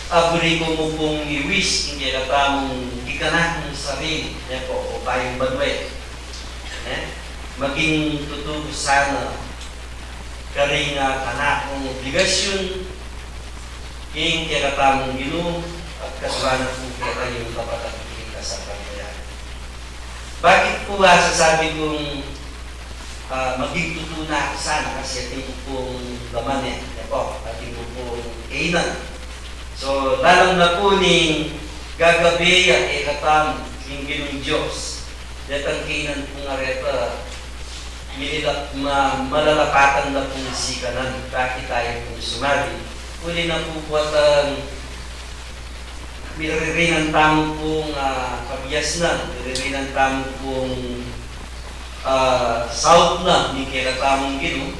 Aburi ku mu pung i-wish ing kekatamung, ing kanakung sarili, nya pu, o bayung banua, nya, maging tutu sana karing, ah, kanakung obligasyun king kekatamung Ginu, at kasubli na pu kekayung kapatad king kasalpantayanan. Bakit pu ba sasabi kung, ah, maging tutu na sana? Kasi atin ku pung laman, e, nya pu, atin ku pung kainan. So, lalam na pu ning gagabe ya kekatamu ing Ginung Dios, detang kainan pung areta, mililap-, ma-, malalapatan na pung sikanan, bakit tayu pung sumabi? Uli na pu, buat, ah, miririnan tamu pung, ah, kabiasnan, miririnan tamu pung, ah, saup na ning kekatamung Ginu,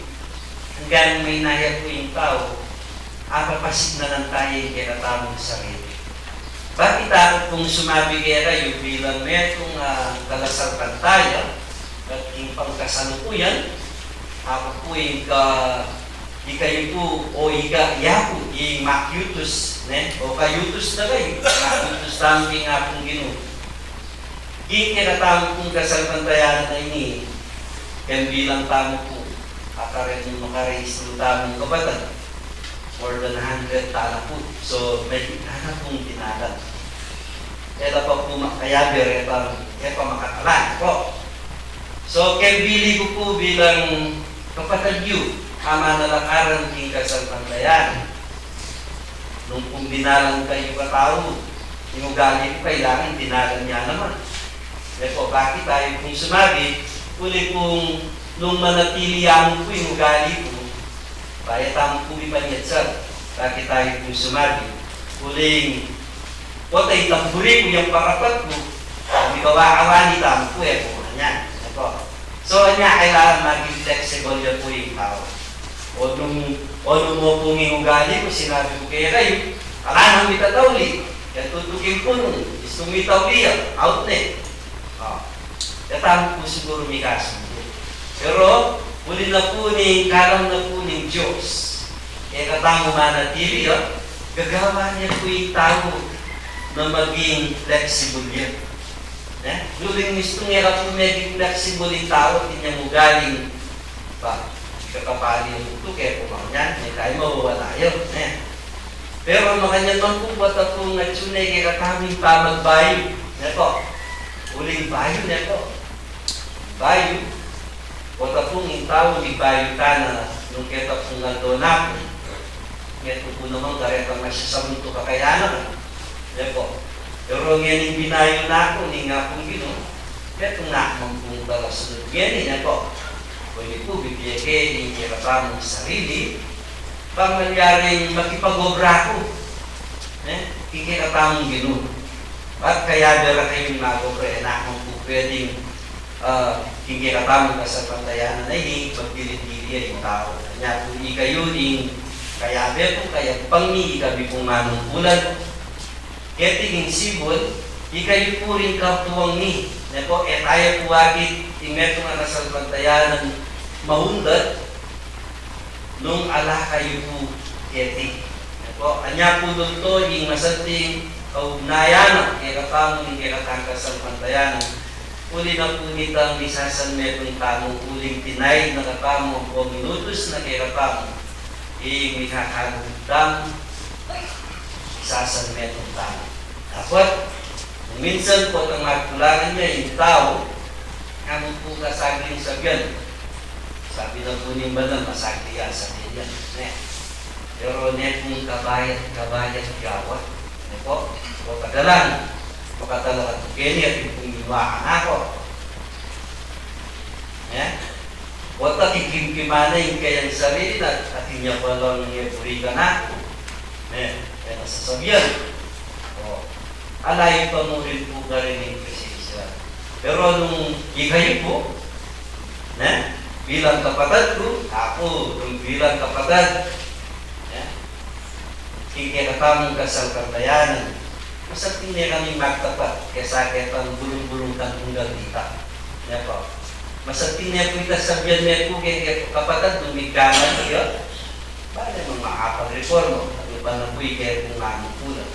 anggang maynaya pu ing tau, apapasignalan taya ing kekatamung sarili. Bakit aku pung sumabi kekayu bilang metung, ah, kasalpantaya, at ing pangkasalukuyan, aku pu ing ka-, ikayu pu, o ika, yaku, ing makiutus, ne? O kayutus da kayu, makiutus tamu king Apung Ginu. King kekatamu pung kasalpantayanan a ini, keng bilang tamu pu, akareng makarehistru tamung kapatad, more than a hundred tana pu. So, medyu tana pung dinalan. E la pa pu ma-, kayabe retang, e pa makatalan pu. So, keng bili ku pu bilang kapatad yu a manalakaran king kasalpantayanan, nung pung dinalan kayu katau, ing ugali ku kailangan dinalan ya naman. E pu, bakit tayu pung sumabi? Uli pung nung manatili ya mu pu ing ugali ku, ba e tamu pu mipanyatsa. Bakit tayu pung sumabi? Uling, pota itamburi ku yang parapat ku, mikawakawa ni tamu pu, e pu, anya, e pu. So, anya, kailangan maging flexible ya pu ing tau. O nung, o nung mu pung ing ugali ku, sinabi ku kekayu, ala nang mitatauli, e tutuking punung, istung mitauli ya, out ne. O, e tamu pu siguru mikasundu. Pero, uli na pu ning, kalam na pu ning Dios, e katamu manatili, o, gagawan ne pu ing tau na maging flexible ya. Ne? Uling mistung e ka pu maging flexible ing tau, atin yang ugaling, ba, kakapali ing tuktuk, e pu, makanyan, e tayu mawawala ya, ne? Pero makanyan man pu, pota pung atyu ne kekatamu ing pamagbayu, ne pu? Uling bayu, ne pu? Bayu, pota pung ing tau migbayu tana nung keta pung aldo na pu. Metung ku naman karetang masasabuntuk a kakayanan, ne pu? Pero ngening binayu na ku ning Apung Ginu, metung na ku man pung talasunod ngeni, ne pu? Keni pu, bibie ke ing kekatamung sarili, bang malyaring makipag-obra ku, ne, king kekatamung Ginu. At kayabe ra kayung mag-obra, e na ku man pu pwedeng, ah, king kekatamung kasalpantayanan a ini, magdili-dili ya ing tau. Anya pu, ikayu ing kayabe ku, kayag pang mi, ikami pung manungkulan keti king sibul, ikayu pu ring katuang mi, ne pu? E taya pu akit ing metung a kasalpantayanan maundat nung ala kayu pu keti, ne pu? Anya pu, dulto ing masanting kaugnayan na kekatamu ning kekatang kasalpantayanan. Uli na pu nitang misasanmetung tamu, uling tinaid na katamu ampong inutus na kekatamu ing mikakalugud tamu, misasanmetung tamu. Dapot, nung minsan pu, atang magkulangan ya ing tau, nanu pu kasagli ing sabian? Sabi na pu ning banal, masagli ya sabian, ne? Pero ne pung kabayat-kabayat gawa, ne pu? O kadalan, makatalaga tu keni, atin pung ginawa kanaku, ne? Pota kikimkiman na ing kayang sarili na, atin ya palang miburi kanaku, ne? Kaya na sasabian. O, ala, ipamurin pu karin ing presensia. Pero nung ikayu pu, ne, bilang kapatad ku, aku, nung bilang kapatad, ne, king kekatamung kasalpantayanan, masanting ne kaming magtapat kesa ketang bulung-bulung kang tunggal dita, ne pu? Masanting ne pu ita, sabian ne pu keng kekatang kapatad, nung migkanan kayu, bale mang makapagreporma, at iban na pu ing kekong anukulan.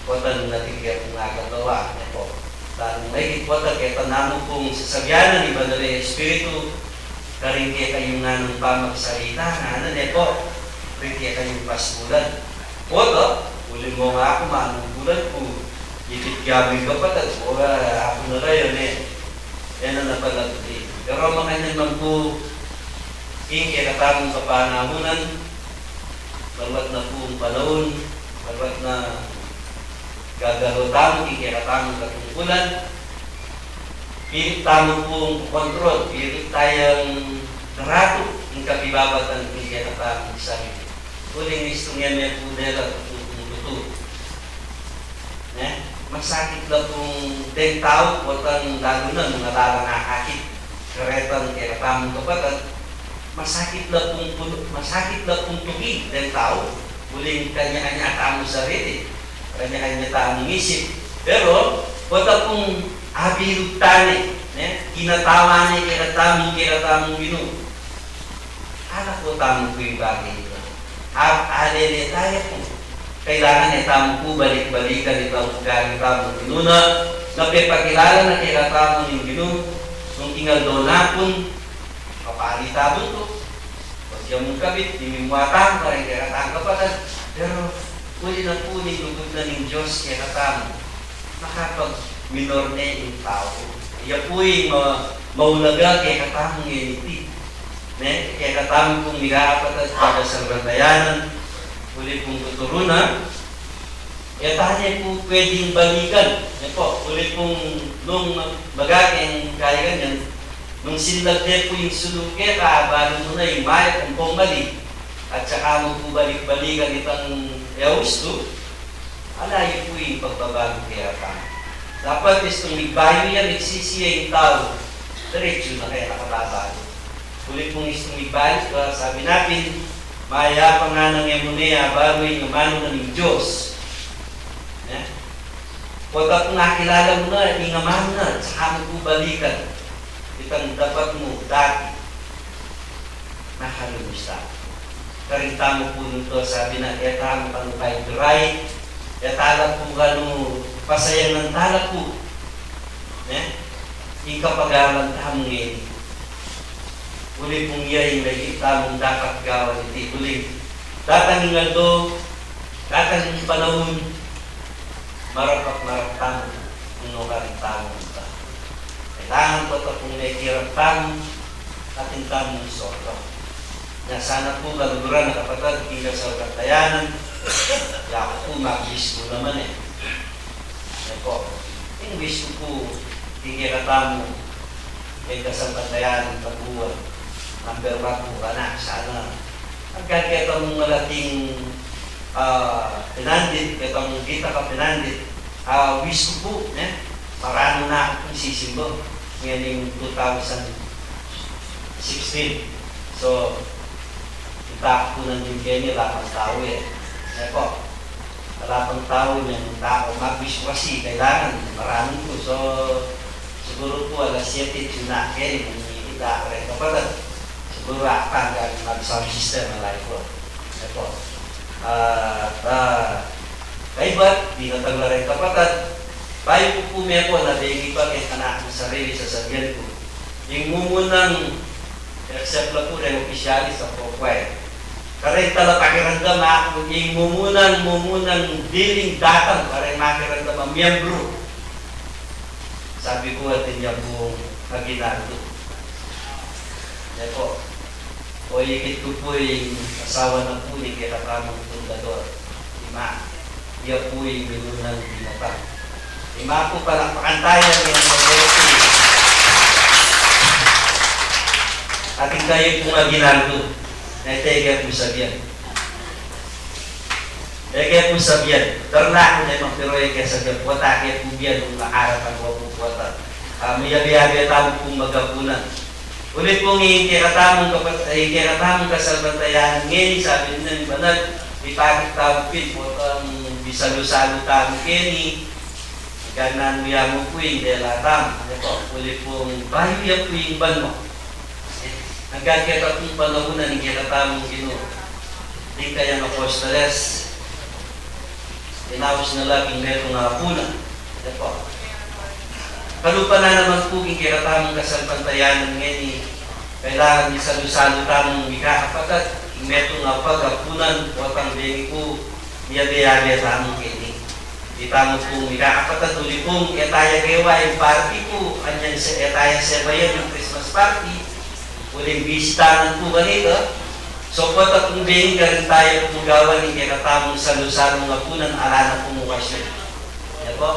Potang atin kekong agagawan, ne pu. Lalu na ing potang keta namu pung sasabian ning Banal a Espiritu, karing kekayung nganang pamagsalita, ngana ne pu, karing kekayung paskulan. Potang, uli mu nga aku, manungkulan ku, ikit kaya mu ing kapatad, o, aku na kayu, ne. E na pala tuli. Pero makanyan man pu ing kekatamung kapanahunan, maluat na pung panaun, maluat na gagaro tamu king kekatamung katungkulan, pilit tamu pung kontrol, pilit tayang daratu ing kapibabatan king kekatamung sarili. Uling istung yan me pu dela tutu, tutu. Ne? Masakit la pung deng tau, potang lalu na nung alalang akakit. Karetang kekatamung kapatad, masakit la pung punu-, masakit la pung tuki deng tau, uling kanya-kanya tamung sarili, kanya-kanya tamung isip. Pero, pota pung abilug tane, ne? Kinatawa ne kekatamung, kekatamung Ginu. Ala pu tamu pu ing bagay ita. A-, alele taya pu. Kailangan e tamu pu balik-balikan itang ugali tamung minuna, na pepakilala na kekatamu ning Ginu, nung king aldo na pun, papali tamu tu. Pag ya mung kabit, mimimua tamu, kareng kekatang kapatad. Pero, uli na pu ning lugud na ning Dios kekatamu. Makapagminor ne ing tau. Ya pu ing ma-, maulaga kekatamu ngeni. Ne, kekatamu pung mikakapatad king kasalpantayanan, uli pung tuturu na, e ta ne pu pwedeng balikan, ne pu, uli pung nung baga keng kayarian, nung sinlag ne pu ing sulu keka, balu mu na ing mayap ampong mali, at saka mu pu balik-balikan itang e ustu, ala, ya pu ing pagbabalu kekatamu. Dapat istung migbayu ya, migsisi ya ing tau, diretsu na kaya nakababalu. Uli pung istung migbayu, sabi na pin, mayap a nganang e mu ne abalu ing amanu na ning Dios. Ne? Pota pung akilala mu na ing amanu na, saka mu pu balikan itang dapat mu dati. Nakalulus ta. Karin tamu pu nito, sabi na, e tamu kanu paipiray, e ta la pu kanu pasayangan, ta la pu, ne? Ing kapagalan tamu ngeni. Uli pung ya ing lagi tamung dapat gawan iti. Uli, datang ing aldo, datang ing panaun, marapat-marapat tamu, nung nukarin tamu ita. Kailangan pota pung mekirap tamu, atin tamung sobra. Na sana pu kaluguran a kapatad, king kasalpantayanan, yaku pu mag-wish ku naman e. Eko, ing wish ku pu, king kekatamu, king kasalpantayanan tabuan, number one pu, anak, sana agad ketamung malating, ah, pinandit, ketamung gita ka pinandit, ah, wish ku pu, ne? Maranu na kung sisimba ngening two thousand sixteen. So, ita ku pu nandin keni, ala pang tau e. Ne pu? Ala pang tau, nung tau, mag-wish ku kasi kailangan maranu ku. So, siguru pu alas siyete, tune na keni, nung ita ku reng kapatad. Siguru aku pa ing mag-sound system, ala pu. Ne pu? Ah, ah, kaybat, binatag la reng kapatad. Bayu ku pu me pu, na bengi pa keng anak kung sarili, sasabian ku. Ing mumunang, except la pu reng opisyalis, ampo kuway. Kareng talapakiramdam, aku, ing mumunang, mumunang diling datang kareng makiramdam a miyembru. Sabi ku, atin ya pung aginaldo. Ne pu? O, ikit ku pu ing asawa na pu ning kekatamung fundador. Ima, iya pu ing minunang binatang. Ima pu, palakpakan taya ing mabuti. Atin kayu pung aginaldo. Nete, e ke pu sabian. E ke pu sabian. Darla ku ne man, pero e ke sabian. Pota ke pu bian, nung nakaratan ku pu pota. Ah, mayabe-yabe tamu pung magapunan. Uli pung ing kekatamung kapat-, ing kekatamung kasalpantayanan ngeni, sabi na ning banal, ipakit tamu pin, potang misalu-salu tamu keni, ing Kanan mu ya mu pu ing dela tamu, ne pu, uli pung bayu ya pu ing ban mu. Anggang keta pung panaun na ning kekatamung Ginu, ding kayang apostoles, inaus na la king metung a apunan, ne pu. Kalupa na naman pu king kekatamung kasalpantayanan ngeni, kailangan isalu-salu tamung mikakapatad king metung a pagapunan, potang bengi pu, miyabe-yabe tamu keni. Di tamu pu mikakapatad, uli pung e taya gewa ing party pu, anyan se-, e taya sebayan ing Christmas party, uling bisitanan pu kanita. So, pota pung bengi karin taya pu gawan ing kekatamung salu-salung apunan, ala na pung okasyon. Ya pu,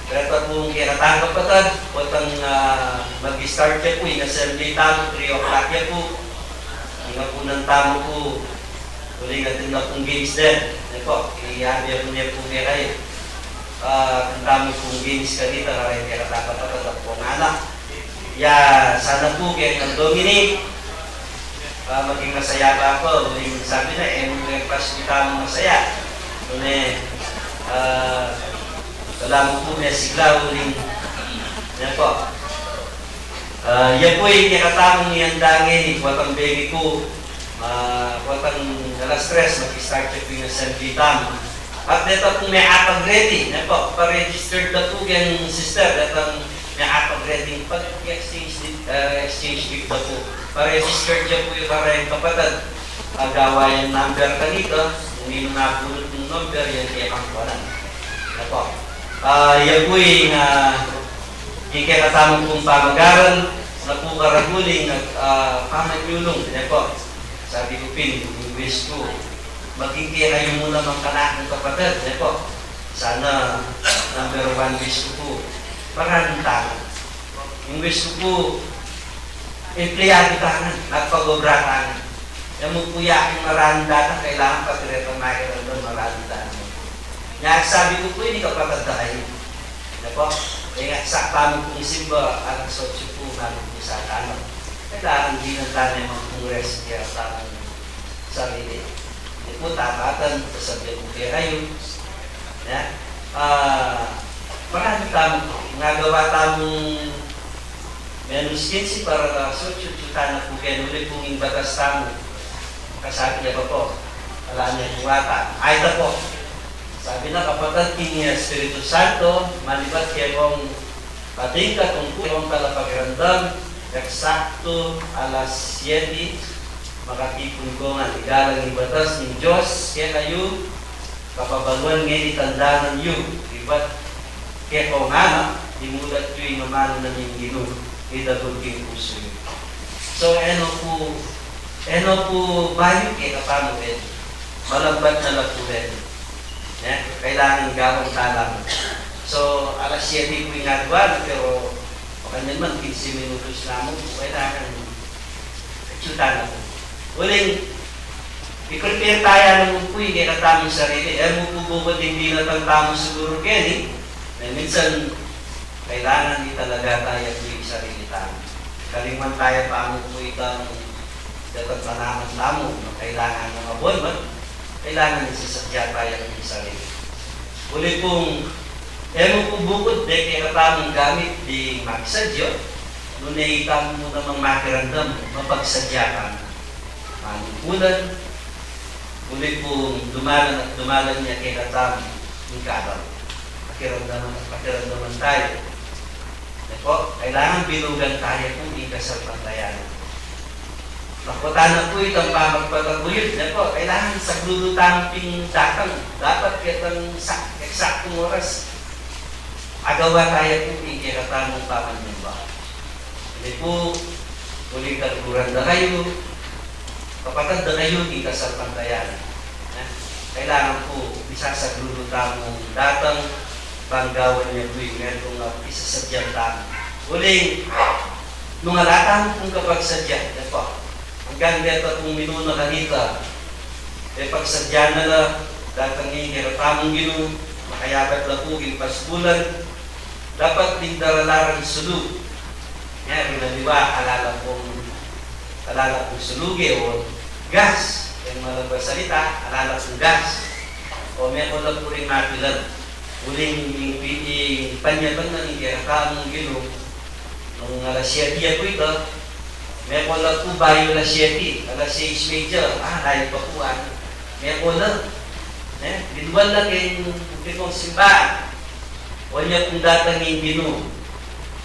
reta pung kekatamung kapatad, potang, ah, mag-start ya pu ing assembly tamu, three o'clock ya pu. Ing apunan tamu pu, uling atin na pung games den, ne pu, iyabe ku ne pu kekayu. Ah, atin tamu pung games kanita, kareng kekatamung kapatad at pung anak. Ya, sana pu keng aldong ini, ah, maging masaya pa pu, uling sabi na, e mu rin pas kita masaya. Nune, ah, ala mu pu mesigla, uling, ne pu. Ah, ya pu ing kekatamung ianda ngeni, potang bengi pu, ah, potang alas tres, mag-start ya pu ing assembly tamu. At deta pung me-apag-ready, ne pu, pa-registered da pu keng sister, detang me-apag-ready pag-exchange di-, ah, exchange gift da pu. Pa-registered ya pu ing kareng kapatad. Agawa yang number kanita, nung nanu ing bunut nung number, yan kekang kuanan. Ne pu. Ah, ya pu ing, ah, ing kekatamung pung pamagaran, na pu karagul ing, ah, pamanyulung, ne pu. Sabi ku pin, ing wish ku, maging kekayu mu namang kanakung kapatad, ne pu. Sana number one wish ku pu, maranun tamu. Ing wish ku pu, empleyadu tamu, magpag-obra tamu. E mu pu yaking maranun datang, kailangan pati retang makiramdam maranun tamu. Nya sabi ku pu ini kapatad da kayu. Ne pu, e nga sa tamu pung simba, alas otso pu, magumpisa tamu. Kailangan dinan tamu mang pung rest kaya tamu sarili. Ini pu, tapatan, sasabian ku kekayu. Ya. Ah, marami tamu, ngagawa tamung menus kinse para alas otso, tsu tana pu keni, uli pung ing batas tamu. Kasabi ya pa pu, ala ne pu ata. Ay, ita pu. Sabi na, kapatad, king Espiritu Santo, malibat kekong patingkat king kekong talapakiramdam, eksaktu alas siyete, makatipun ko ngan. Igalang ing batas ning Dios kekayu, kapabaluan ngeni tandanan yu, ibat kekong anak, imulat yu ing amanu na ning Ginu, idabul king pusu yu. So, e no pu, e no pu bayu kekatamu eni. Malambat na la pu eni. Ne? Kailangan gawan tala mu. So, alas siyete pu ing aduan, pero makanyan man, kinse minutos na mu pu, kailangan atsu tana pu. Uling, i-prepare taya na mu pu ing kekatamung sarili. E mu pu bukud ing dinatang tamu siguru keni, e minsan, kailangan italaga taya pu ing sarili tamu. Kalingwan taya pa mu pu itang Dapot manaman tamu, kailangan na mabonbon, kailangan isasadya taya ing sarili. Uli pung, e mu pu bukud de kekatamung gamit ding magsadya, nune itamu mu namang makiramdam, mapagsadya tamu. Manungkulan, uli pung dumalan at dumalan ya kekatamu ing kalam. Pakiramdaman at pakiramdaman taya. Ne pu, kailangan bilugan taya pu ing kasalpantayanan. Nakutan na pu itang pamagpataguyud, ne pu, kailangan saglulu tamu pin datang, dapat ketang sa-, eksaktung oras. Agawa taya pu ing kekatamung pamanyamba. Ne pu, uling kaluguran da kayu, kapatad da kayu king kasalpantayanan. Ne? Kailangan pu, misasaglulu tamung datang, bang gawan ya pu ing metung a isasadya tamu. Uling, nung ala tamu pung kapagsadya, ne pu, anggang deta pung minuna kanita, e pagsadya na la, datang ing kekatamung Ginu, makayabat la pu king pasbulan, dapat ding dala la ring sulu. Ngeni, aliwa, ala la pung, ala la pung sulu ge o gas. Ing malagwa salita, ala la pung gas. O meko la pu ring mapilan. Uling ing pi-, ing panyaban na ning kekatamung Ginu, nung alas siyete ya pu ita, meko la pu bayu alas siyete, alas seis y media, ah, layu pa pu, ah. Meko la, ne? Linwan la keng tipung simbahan. Anya pung datang ing Ginu,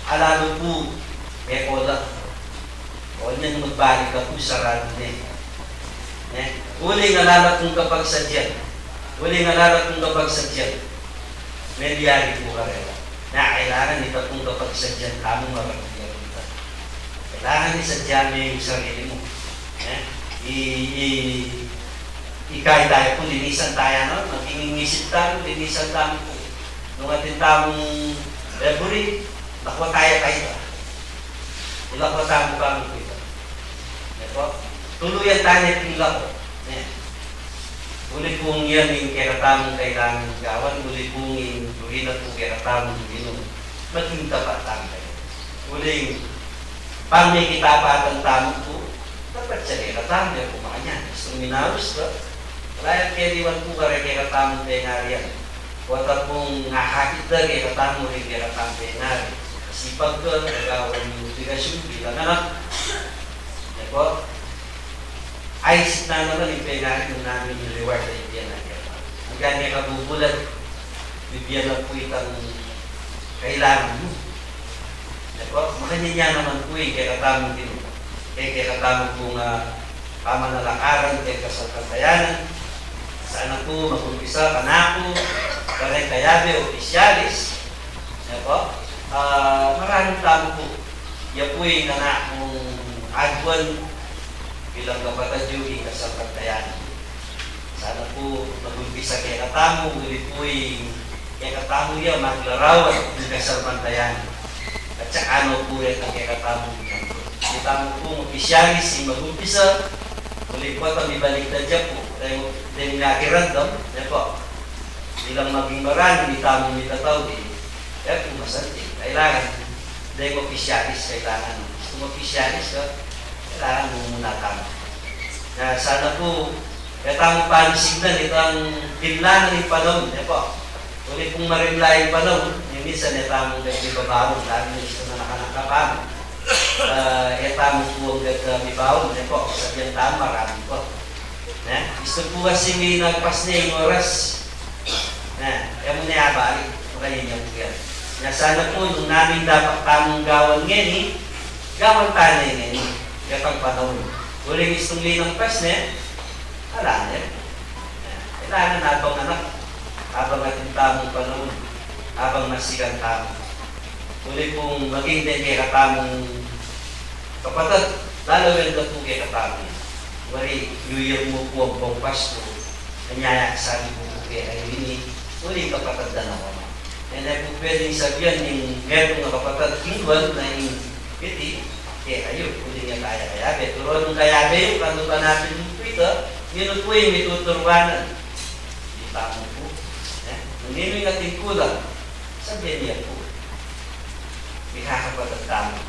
ala na pu, meko la. O, nya magbalik ka pu, saradu ne. Ne? Uling ala na pung kapagsadyan. Uling ala na pung kapagsadyan. Melyari pu karela. Na, kailangan ita pung kapagsadyan tamu, maragul ya ita. Kailangan isadya mu ing sarili mu. Ne? I, i, Ikay tamu pu, linisan tamu, no? Maging isip tamu, linisan tamu pu. Nung atin tamung memory, lakwa tamu kayta. Ilakwa tamu pa pu ita. Ne pu? Tuluyan tamu pu ing lakwa. Ne? Uli pung yan ing kekatamung kailangan gawan, uli pung ing tuluyan na pu kekatamung Ginu. Maging tapat tamu kaya. Uling pamikitapatan tamu pu, dapat sa kekatamu, ya pu, makanyan. Gustu minaus ka, ala yang keliwan pu kareng kekatamung pengari yan. Kuwat pung ngakakit da kekatamu ring kekatamung pengari. Sipag ka, gagawan mu ing obligasyun bilang anak. Ya pu? Aysin na naman ing pengari mu, nanu ing reward a ibie na kekatamu. Anggang e ka bubulan, bibie na pu itang kailangan mu. Di ba? Makanyan ya naman pu ing kekatamung Ginu. Keng kekatamu pung pamanalakaran keng kasalpantayanan. Sana pu magumpisa kanaku, kareng kayabe, opisyalis. Di ba? Ah, maranu tamu pu. Ya pu ing kanakung aduan bilang kapatad yu king kasalpantayanan. Sana pu magumpisa kekatamu, uli pu ing kekatamu ya maglarawan king kasalpantayanan. At saka no pu retang kekatamu, itamu pung opisyalis ing magumpisa, uli pu ita mibaliktad ya pu, deng, deng akiramdam, ya pu. Bilang maging maranu, itamu mitatau di, ya pu masanting. Kailangan, deng opisyalis, kailangan, kung opisyalis ka, kailangan mumuna tamu. Na sana pu, kaya tamung panisignan itang dinlan ning panaun, ya pu. Uli pung marimla ing panaun, ing minsan, ya tamung gad mibabaun, lalo na ing anak-anak na pa. Ah, ya tamu pu ang gad mibaun, ya pu, sabian tamu maranu pu. Ne? Gustu pu kasing nagpas ne ing oras. Ne? E mu ne abalik, makanyan ya pu yan. Nya sana pu, nung nanu ing dapat tamung gawan ngeni, gawan ta ne ngeni, ketang panaun. Uling istung linampas ne, ala ne. Kailangan abang anak, abang atin tamung panaun, abang masikan tamu. Uli pung maging deng kekatamung kapatad, lalawen da pu kekatamu. Wari, New Year mu pu ampong Pasku, anyaya sabi ku pu kekayu ini, uli kapatad da naman. E ne pu pwedeng sabian ning metung a kapatad, king lual na ing iti, kekayu, uli nya kaya kayabe. Pero nung kayabe yu, kanu pa natin pu ita, ninu pu ing mituturuanan? Itamu pu. E? Nung ninu ing atin kulang, sabian ya pu. Mikakapatad tamu.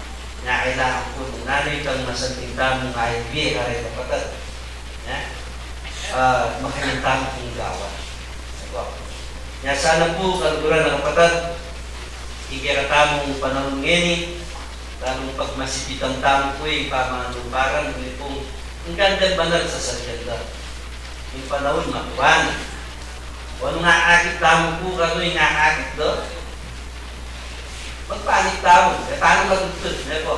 Nya kailangan pu, nung nanu itang masanting tamung ibie kareng kapatad, nya, ah, makanyan tamu pung gawan. Nya sana pu, kaluguran a kapatad, ing kekatamung panaun ngeni, lalung pagmasipitan tamu pu ing pamananumparan, uli pung ing gandang banal sa sarian da. Ing panaun makuan. Kung anu ing akakit tamu pu, kanu ing akakit da, magpanik tamu, e tamu matudtud, ne pu?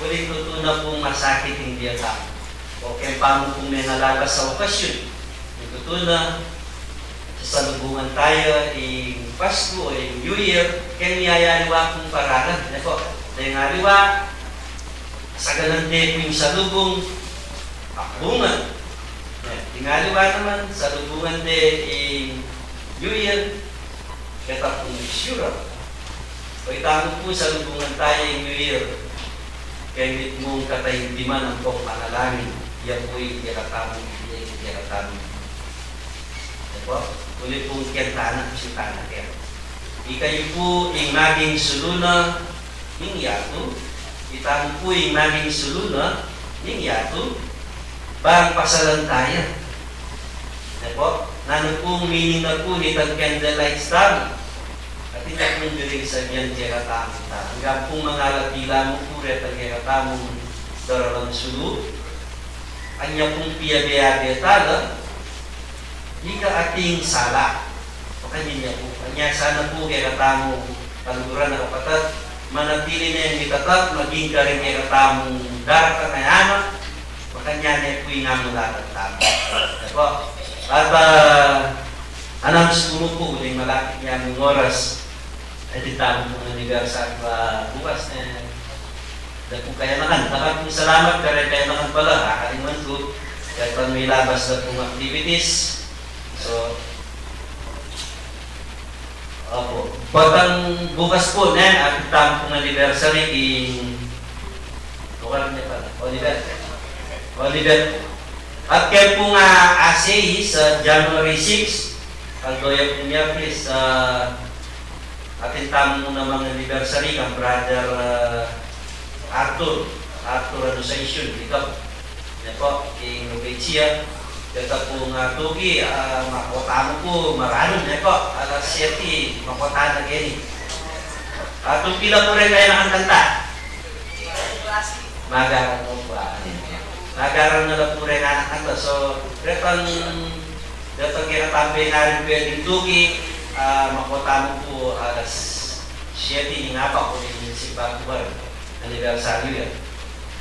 Uling tutu na pung masakit ing bie tamu. O keng pamu pung mengalabas a okasyun, ing tutu na, sasalubungan taya ing Pasku o ing New Year, keng miyayaliwa pung paralan, ne pu? Deng aliwa, saganan de pu ing salubung, akbungan. E, deng aliwa naman, salubungan de ing New Year, keta pung isyura. O itamu pu, salubungan taya ing New Year keng mitmung kataimtiman ampong panalangin. Ya pu ing kekatamung ibie, ing kekatamung. Di ba? Uli pung keng tana, si tana keng. Ikayu pu ing maging sulu na ning yatu, itamu pu ing maging sulu na ning yatu, bang pasalan taya. Di ba? Nanu pung meaning na pu nitang candlelights tamu? Atin ya pung diri sa biang kekatamu ta. Anggang pung mangalati la mu pu retang kekatamung daralan sulu. Anya pung piabe-abe tala, ika ating sala. Makanyan ya pu. Anya sana pu kekatamu, kaluguran a kapatad, manatili neng mitatag, maging karing kekatamung daratang a anak, makanyan ne pu ing amulatan tamu. Apo. At, ah, anam siguru pu, uling malapit ne ing oras, atin tamu pung anniversary pa bukas, e, da pung kayanakan. Dakal pung salamat kareng kayanakan pala, akalimutan ku, kaya pang milabas da pung activities. So, opo. Potang bukas pu, ne, atin tamu pung anniversary, ing Oliver. Oliver. At kaya pung, ah, A C E sa January six, aldo ya pung Miyerkules, ah, atin tamu namang anniversary kang Brother, ah, Arthur, Arthur Anunciacion, ika. Ne pu, ing Lupecia, keta pung, ah, tuki, ah, makota mu pu, maranum, ne pu, alas siyete, makota na keni. Ah, tuki la pu reng kayanakan kanta. Magaran mu pu, ah, magaran na la pu reng anak kanta. So, retang, retang kekatamung pwedeng tuki, ah, makota mu pu, alas siyete ning apak, uling simba ku pa rin. Anibersaryu ya.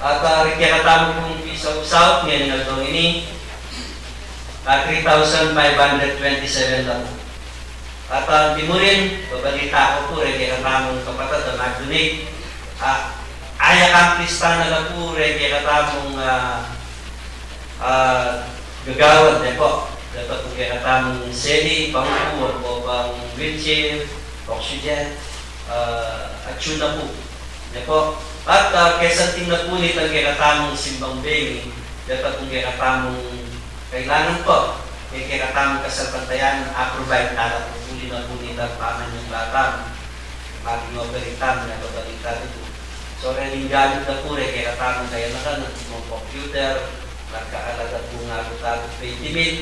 At, ah, ring kekatamung pung pisausaut ngening aldo ngeni, ah, three thousand five hundred twenty-seven la pu. At, ah, antimurin, babalita ku pu reng kekatamung kapatad a magdinig, ah, aya-accomplish ta na la pu reng kekatamung, ah, ah, gagawan, ne pu. Deta pung kekatamung seli, pangupu, ampo pang wheelchair, oxygen, ah, atyu na pu. Ne pu. At, ah, kesanting na pu nitang kekatamung simbang bengi, deta pung kekatamung kailangan pu, e, kekatamung kasalpantayanan, a-provide ta la pu, uli na pu nitang pamanyumba tamu, maging operate tamu, ne, babalita ku pu. So, reng gamit na pu reng kekatamung kayanakan, atin pung computer, nagkahalaga pu ning agut-agut twenty mil,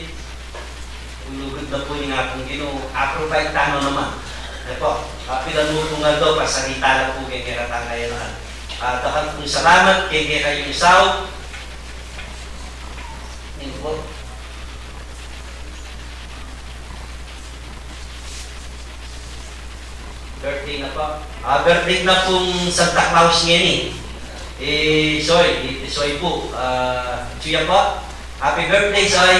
lugud na pu ning Apung Ginu, a-provide ta na naman. Ne pu, ah, pilan mu pung aldo, pasalita la pu keng kekatang kayanakan. Ah, dakal pung salamat keng kekayung saup. Ini pu. Birthday na pu. Ah, birthday na pung Santa Claus ngeni. Eh, Soy, i, i Soy pu. Ah, atyu ya pu. Happy birthday, Soy.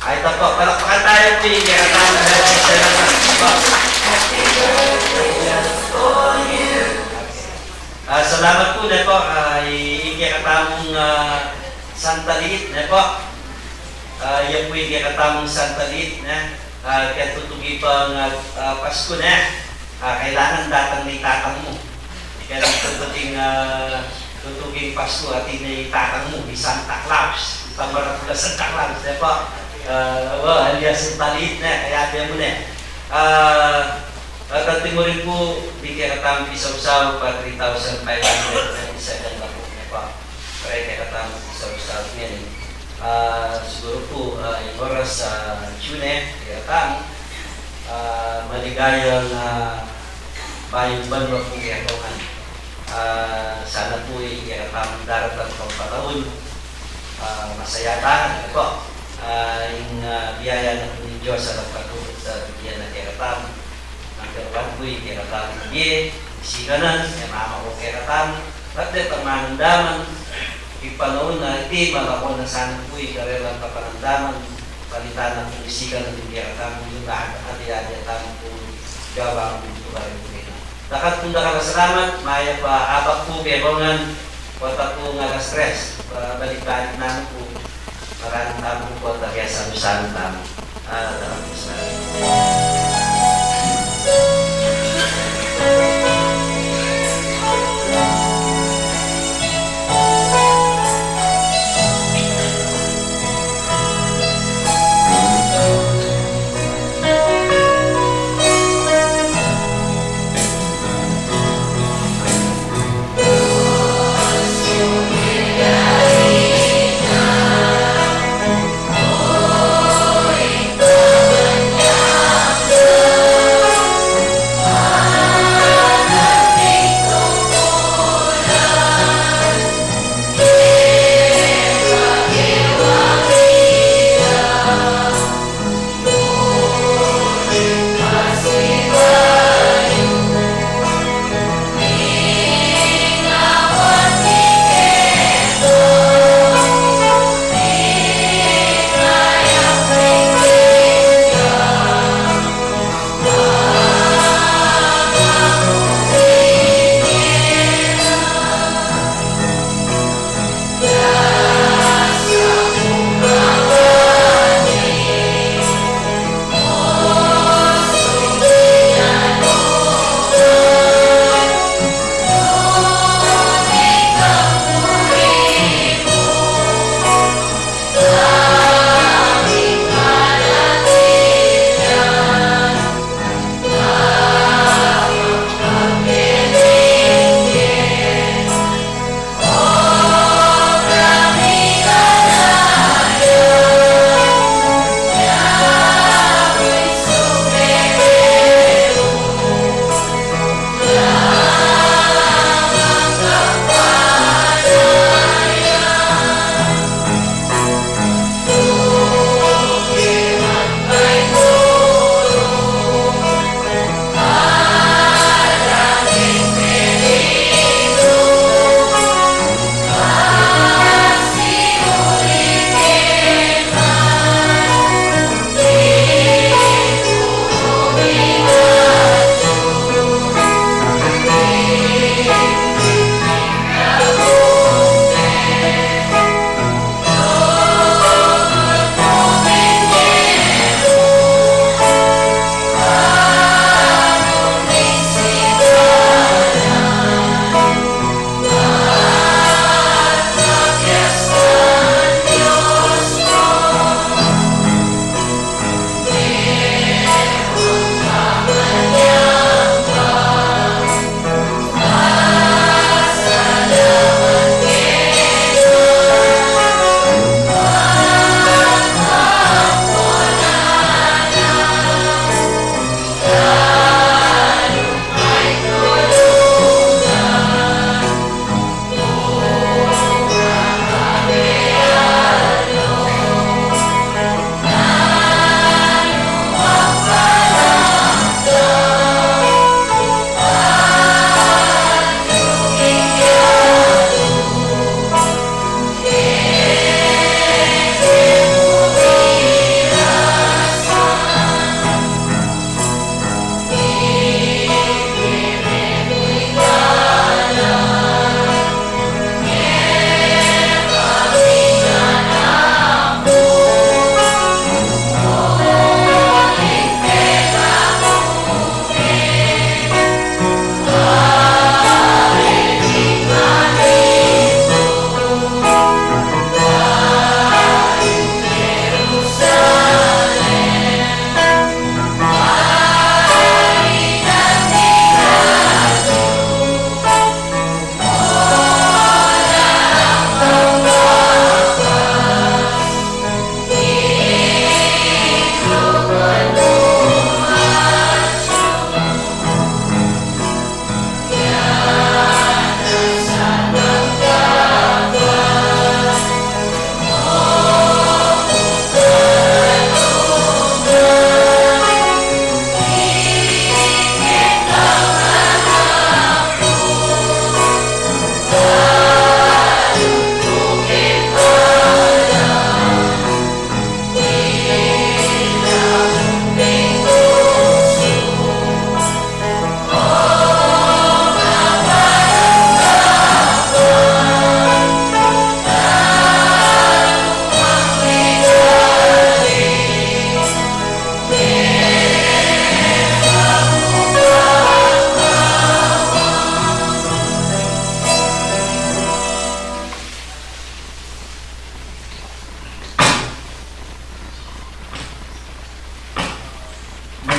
Ay, ita pu, palakpakan tamu pu ing kekatang birthday celebrant pu. Ah, salamat pu, ne pu. Ah, i, ing kekatamung, ah, Santa Liit, ne pu. Ah, iya pu ing kekatamung Santa Liit, ne. Ah, keng tutuki pang, ah, ah, Pasku, ne. Ah, kailangan datang ne ing tatang mu. Keng tutuking, ah, tutuking Pasku, atin ne ing tatang mu, i Santa Claus. Itang maragul a Santa Claus, ne pu. Ah, wa, alias Santa Liit, ne, kaya atin mu, ne. Ah, at antimurin pu, ing kekatamung pisausaut pa three thousand five hundred twenty-seven la pu, ne pu. Para ing kekatamung pisausaut ngeni. Ah, siguru pu, ah, ing oras, ah, atyu ne, kekatamung, ah, maligayang, ah, bayung banua pu kekatamung. Ah, sana pu ing kekatamung daratang pang panaun, ah, masaya tamu, ne pu. Ah, ing, ah, biyaya na pu ning Dios a nagpatubud sa bibie na kekatamung. Number one pu ing kekatamung bie, sikanan, e mamaku kekatamu, at detang manandaman, king panaun a iti, malako na sana pu ing karelang kapanandaman, palitan na pu ing sikanan ning kekatamung lugar, at iyaya tamu pu ing gawa mu pu karin pu ina. Dakal pung dakal a salamat, mayap a abak pu kekatamung, pota pu ing alas tres, pabalik-balik na pu. Maraming salamat pu, at kaya salu-salu tamu. Ah, salamat pu.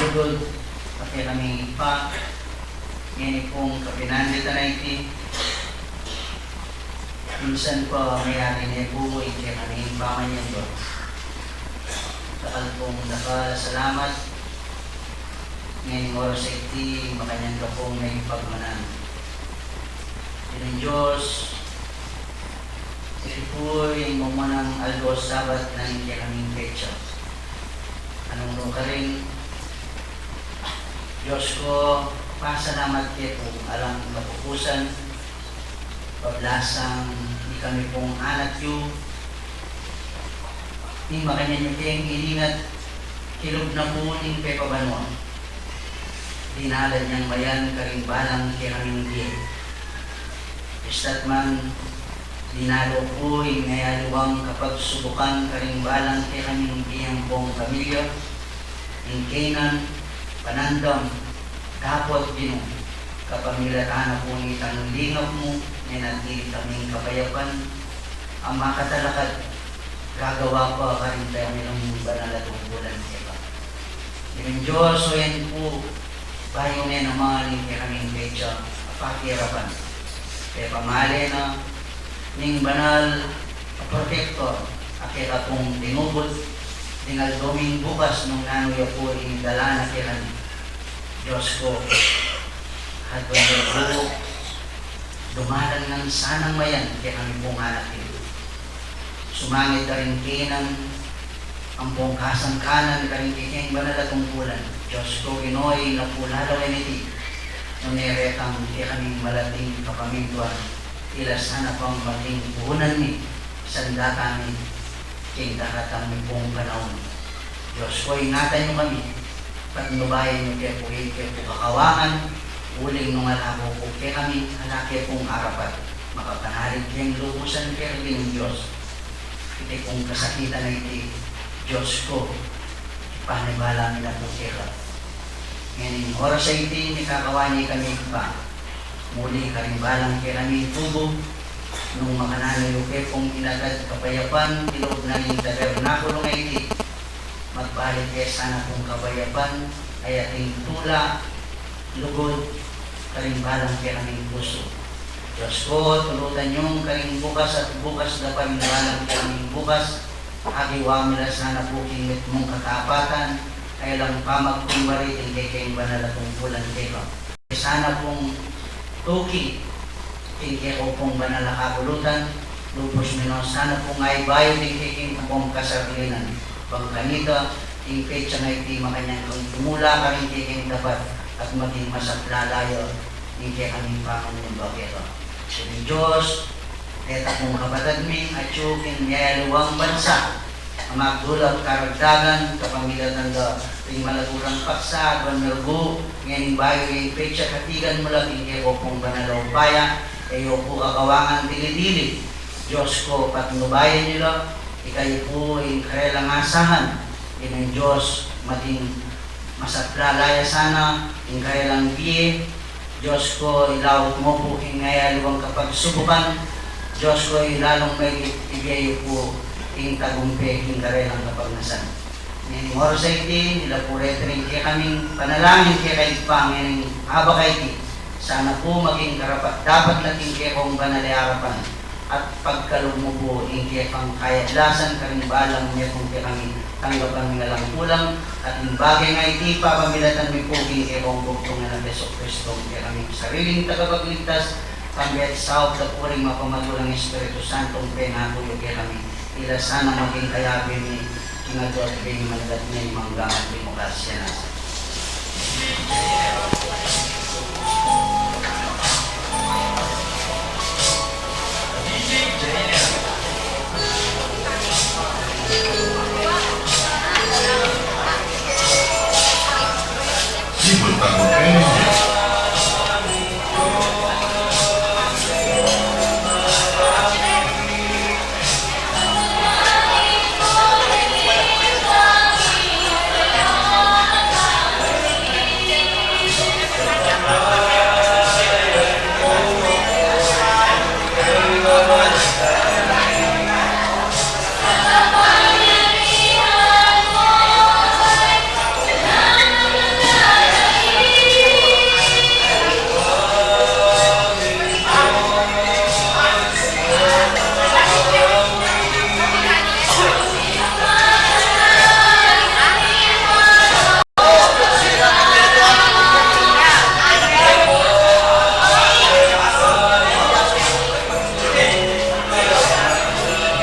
Lugud, a kekaming Ibpa, ngeni pung kapinanditan a iti, minsan pa meyari ne pu ing kekaming pamanyamba. Dakal pung dakal a salamat, ngening oras a iti, makanyan ka pung mipagmanan. Ginung Dios, iti pu ing mamanang aldo Sabat na ning kekaming petsa. Nung nukarin, Dios ku, pasalamat ke pu alang kapupusan, pablasang ikami pung anak yu, ing makanyan yu keng ilingat, kilub na pu ning pepabanua. Dinalan yang mayan karing balang kekaming bie. Ista't man, dinalan pu ing ngayaliwang kapagsubukan karing balang kekaming bie ampong pamilya, ing kaynan, panandam, dapot Ginu, kapamilatan na pu nitang lingap mu, menatili kaming kapayapan, a makatalakad, gagawa pa karing pamilyang banal a tungkulan keka. Ginung Dios, o yan pu, bayu ne naman ing kekaming petsa a pakirapan. Pepamale na ning banal a protektor a keka pung tinubud, ding aldo ming bukas nung nanu ya pu ing dala na kekami. Dios ku, adwan na pu, dumalan ngan sanang mayan kekami pung anak yu. Sumangid karing kaynan, ampong kasangkanan karing kekeng banal a tungkulan. Dios ku, Ginu, ing napulalawen iti, nune retang kekaming malating kapamintuan, ila sana pang maging puunan mi, sandatan mi, king daratang mi pung panaun. Dios ku, ingatan yu kami, patnubayan yu ke pu ing ke pu kakawangan, uling nung ala pu kekami, ala ke pung arapat, makapanalig keng lubusan keka Ginung Dios. Iti pung kasakitan a iti, Dios ku, ipanibala mi na pu keka. Ngening oras a iti, mikakawan ya kami pa muli karing balang kekaming tubu, nung makananu yu ke pung inatad kapayapan, king lub na ning tabernakulu a iti, magbalik ke sana pung kapayapan, a ating tula, lugud, karing balang kekaming pusu. Dios ku, tulutan yung karing bukas at bukas da pa ring balang kekaming bukas, agiwa mi la sana pu king mitmung katapatan, a alang pamagkumbari king kekeng banal a tungkulan keka. Sana pung tuki king keka pung banal a kabulutan, lubus mi no sana pung abayu king kekeng pung kasarlinan. Bang kanita, ing petsa a iti makanyan kang tumula karing kekeng dapat at maging masaplala ya ing kekaming pamanyamba keka. Ginung Dios, deta pung kapatad mi, atyu king miyaliwang bansa, a magdulap karagdagan, kapamilatan da ring malagulang paksa, aduan na pu, ngening bayu ring petsa katigan mu la king keka pung banal a upaya, e yu pu kakawangan dili-dili. Dios ku, patnubayan yu la, ikayu pu ing karelang asahan, Ginung Dios, maging masaplala ya sana ing karelang bie. Dios ku, ilaut mu pu king miyaliwang kapagsubukan. Dios ku, ilalung maigit ibie yu pu ing tagumpe king karelang kapagnasan. Ngening oras a iti, ila pu reti ring kekaming panalangin keka Ibpa, ngening abak a iti, sana pu maging karapat-dapat na king kekong banal a arapan. At pagkalub mu pu ing kekang kayablasan karing balang metung kekami, tanggapan mi ngan lang kulang, at ing bage a iti, pamamilatan mi pu king kekong bugtung a Jesukristo, ing kekaming sariling tagapagligtas, kambe at saup da pu ring mapamatulang Espiritu Santo, ing pengaku yu kekami, ila sana maging kayabe mi, king aduan ning managat ning manggang at king oras a nasa.